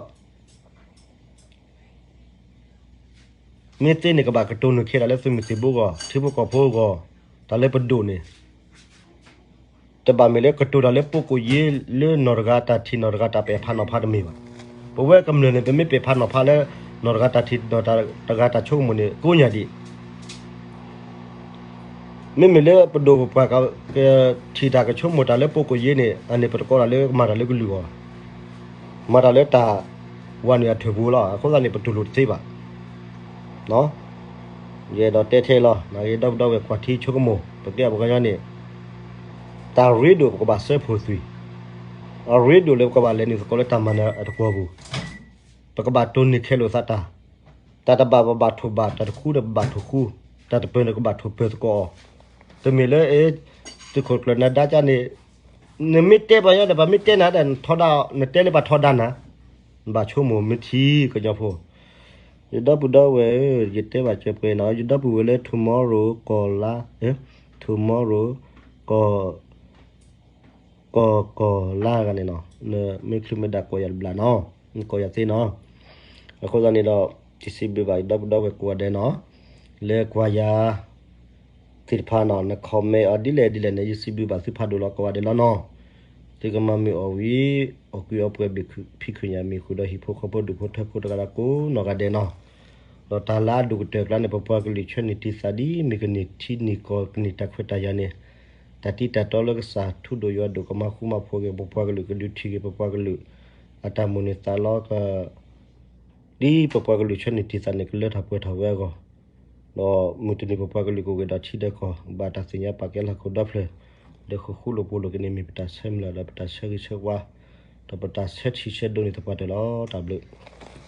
မ့ၢ်သ့န့ၣ်ကဘၣ်ကတိၤနုာ်ခဲတၢ်လၢသုးမုၢ်သံၣ်ဘိအဂီၢ်, ထံဖိကီၢ်ဖိအဂီၢ်, တၢ်လၢပဒိၣ်န့ၣ် တဘၣ်မ့ၢ်လၢကတိၤတၢ်လၢပကိၣ်ယ့လၢနီၢ်တဂၤတၢ်ထံၣ်နီၢ်တဂၤတၢ်ပဲာ်ဖးနီၤဖးတမ့ၢ်ဘၣ်. ပဝဲကမျၢၢ်န့ၣ် ပမ့ၢ်ပဲာ်ဖးနီၤဖးလၢ နီၢ်တဂၤတၢ်ထံၣ်နီၢ်တဂၤတၢ်ဆိကမိၣ်န့ၣ် ကိးညါဒံး မ့မ့ၢ်လၢပဒိၣ်ပပှၢ်ကထံၣ်တၢ်ကဆိကမိၣ်တၢ်လၢပကိၣ်ယ့န့ၣ် အန့ၣ်ပတကိးတၢ်လၢမၤတၢ်လၢကလုာ်အဂီၢ်ဘၣ်. မၤတၢ်လၢတၢ်ဝၤနုာ်အထၢၣ်ပူၤလီၤ. အဃိသတးန့ၣ် ပတူၢ်လိာ်တသ့ဘၣ်. ယအဲၣ်ဒိးတဲထဲလီၤ. ဒီပုၢ်ဒီဝဲၢ်ကွၢ်ထံဆိကမိၣ် ပကဲပှၤကညီန့ၣ် တၢ်ရ့ဒိၣ်ပကဘၣ်စၢဖှိၣ်သွံၣ်, အရ့ဒိၣ်လၢပကဘၣ်လဲၤနုာ်သကိးလၢတၢ်မၤနၢၤအတကွီၢ်ပူၤ, ပကဘၣ်တိၢ်န့ၢ်ခဲလိာ်သးတၢ်, တၢ်တဘၣ်ပဘၣ်ထိၣ်ဘၣ်, တၢ်တဃူဒီးပဘၣ်ထိၣ်ဃူ, တၢ်တပၢၤန့ၣ်ကဘၣ်ထိၣ်ပၢၤသကိးအီၤ, တမ့ၢ်လၢ သုးခိၣ်ကျၢၢ်နၤဒါကန့ၣ် နမ့ၢ်တဲပှၤကညီဒီး ပှၤမ့ၢ်တဲနၤဒီး နထီဒါ, နတဲလၢပှၤထီဒါနၤ, နဘၣ်ဆိကမိၣ်မ့ၢ်ထံကညီဖိ, ယဒီပုၢ်ဒီဝဲၢ်ဧၢ, ယတဲဘၣ်စၢၤပှဲၤနီၤ, ယဒီပုၢ်ဝဲၢ်လၢ tomorrow ကီၢ်လါ, tomorrow ကီၢ်, ကီၢ်, ကီၢ်လါဂၤန့ၣ်နီၤ, နမ့ၢ်ချုးမ့ၢ်ဒၣ်ကိးယၤတဘျီနီၤ, နကိးယၤသ့နီၤ, အဃိသတးန့ၣ်ဒီး ယစံးဘျုးဘၣ်ယဒီပုၢ်ဒီဝဲၢ်ကိးဂၤဒဲးနီၤ, လၢကွၢ်ယၤ သ့ၣ်တဖၣ်နီၤ, န comment အီၤဒ်လဲၣ်ဒ်လဲၣ်န့ၣ် ယစံးဘျုးဘၣ်သုဖးဒိၣ်လီၤကိးဂၤဒဲးလီၤနီၤ, သုကမၤမုာ်အီၣ်ဝံၤ အီၣ်ကွံာ်အီပှဲၤဘ့ၣ်ဖံးခုၣ်ညၣ်မ့ၢ်ဃုာ်ဒီးဟံၣ်ဖိဃီဖိဒူၣ်ဖိထၢဖိတဂၤဒီးကိးနီၢ်ဂၤဒဲးနီၤ, ဒီးတၢ်လၢအဒိၣ်ကတၢၢ်အကျါန့ၣ် ပပှၤကလုာ်ဆၢန့ၢ်တံၢ်သးဒ် မ့ၢ်ကန့ၢ်ထံန့ၢ်ကီၢ်ကန့ၢ်တၢ်ခွဲးတၢ်ယာ်န့ၣ်, တၢ်တံၤတၢ်တီလၢကစၢ်ထူဒိၣ်ယွၤဒိၣ်ကမၤဃူမၤဖိးက့ၤ ပပှၤကလုာ်ကဒုးထံၣ်က့ၤ ပပှၤကလုာ် အတၢ်မိၣ်န့ၢ်သးလီက ဒ်ပပှၤကလုာ်ဆၢန့ၢ်တံၢ်သးန့ၣ် ကလၢထီၣ်ပှဲၤထီၣ်ဝဲအဂီၢ်, ဒီးမုၢ်တနံၤပပှၤကလုာ်ကအိၣ်က့ၤဒီးထံဒီးကီၢ် ဘၣ်တၢ်သ့ၣ်ညါပာ်ကဲလၢဟီၣ်ခိၣ်ဒီဖျၢၣ်, ဒီးဃူဃူလိာ်ဖိးလိာ်က့ၤန့ၣ် မ့ၢ်ပတၢ်ဆၢမုၢ်လၢ်ဒီးပတၢ်ဆၢဂ့ၤဆၢဝါ, ဒီးပတၢ်ဆၢထံၣ်ဆၢဒိးန့ၢ်သပှၢ်တၢၢ်လီၤ. တၢ်ဘျုး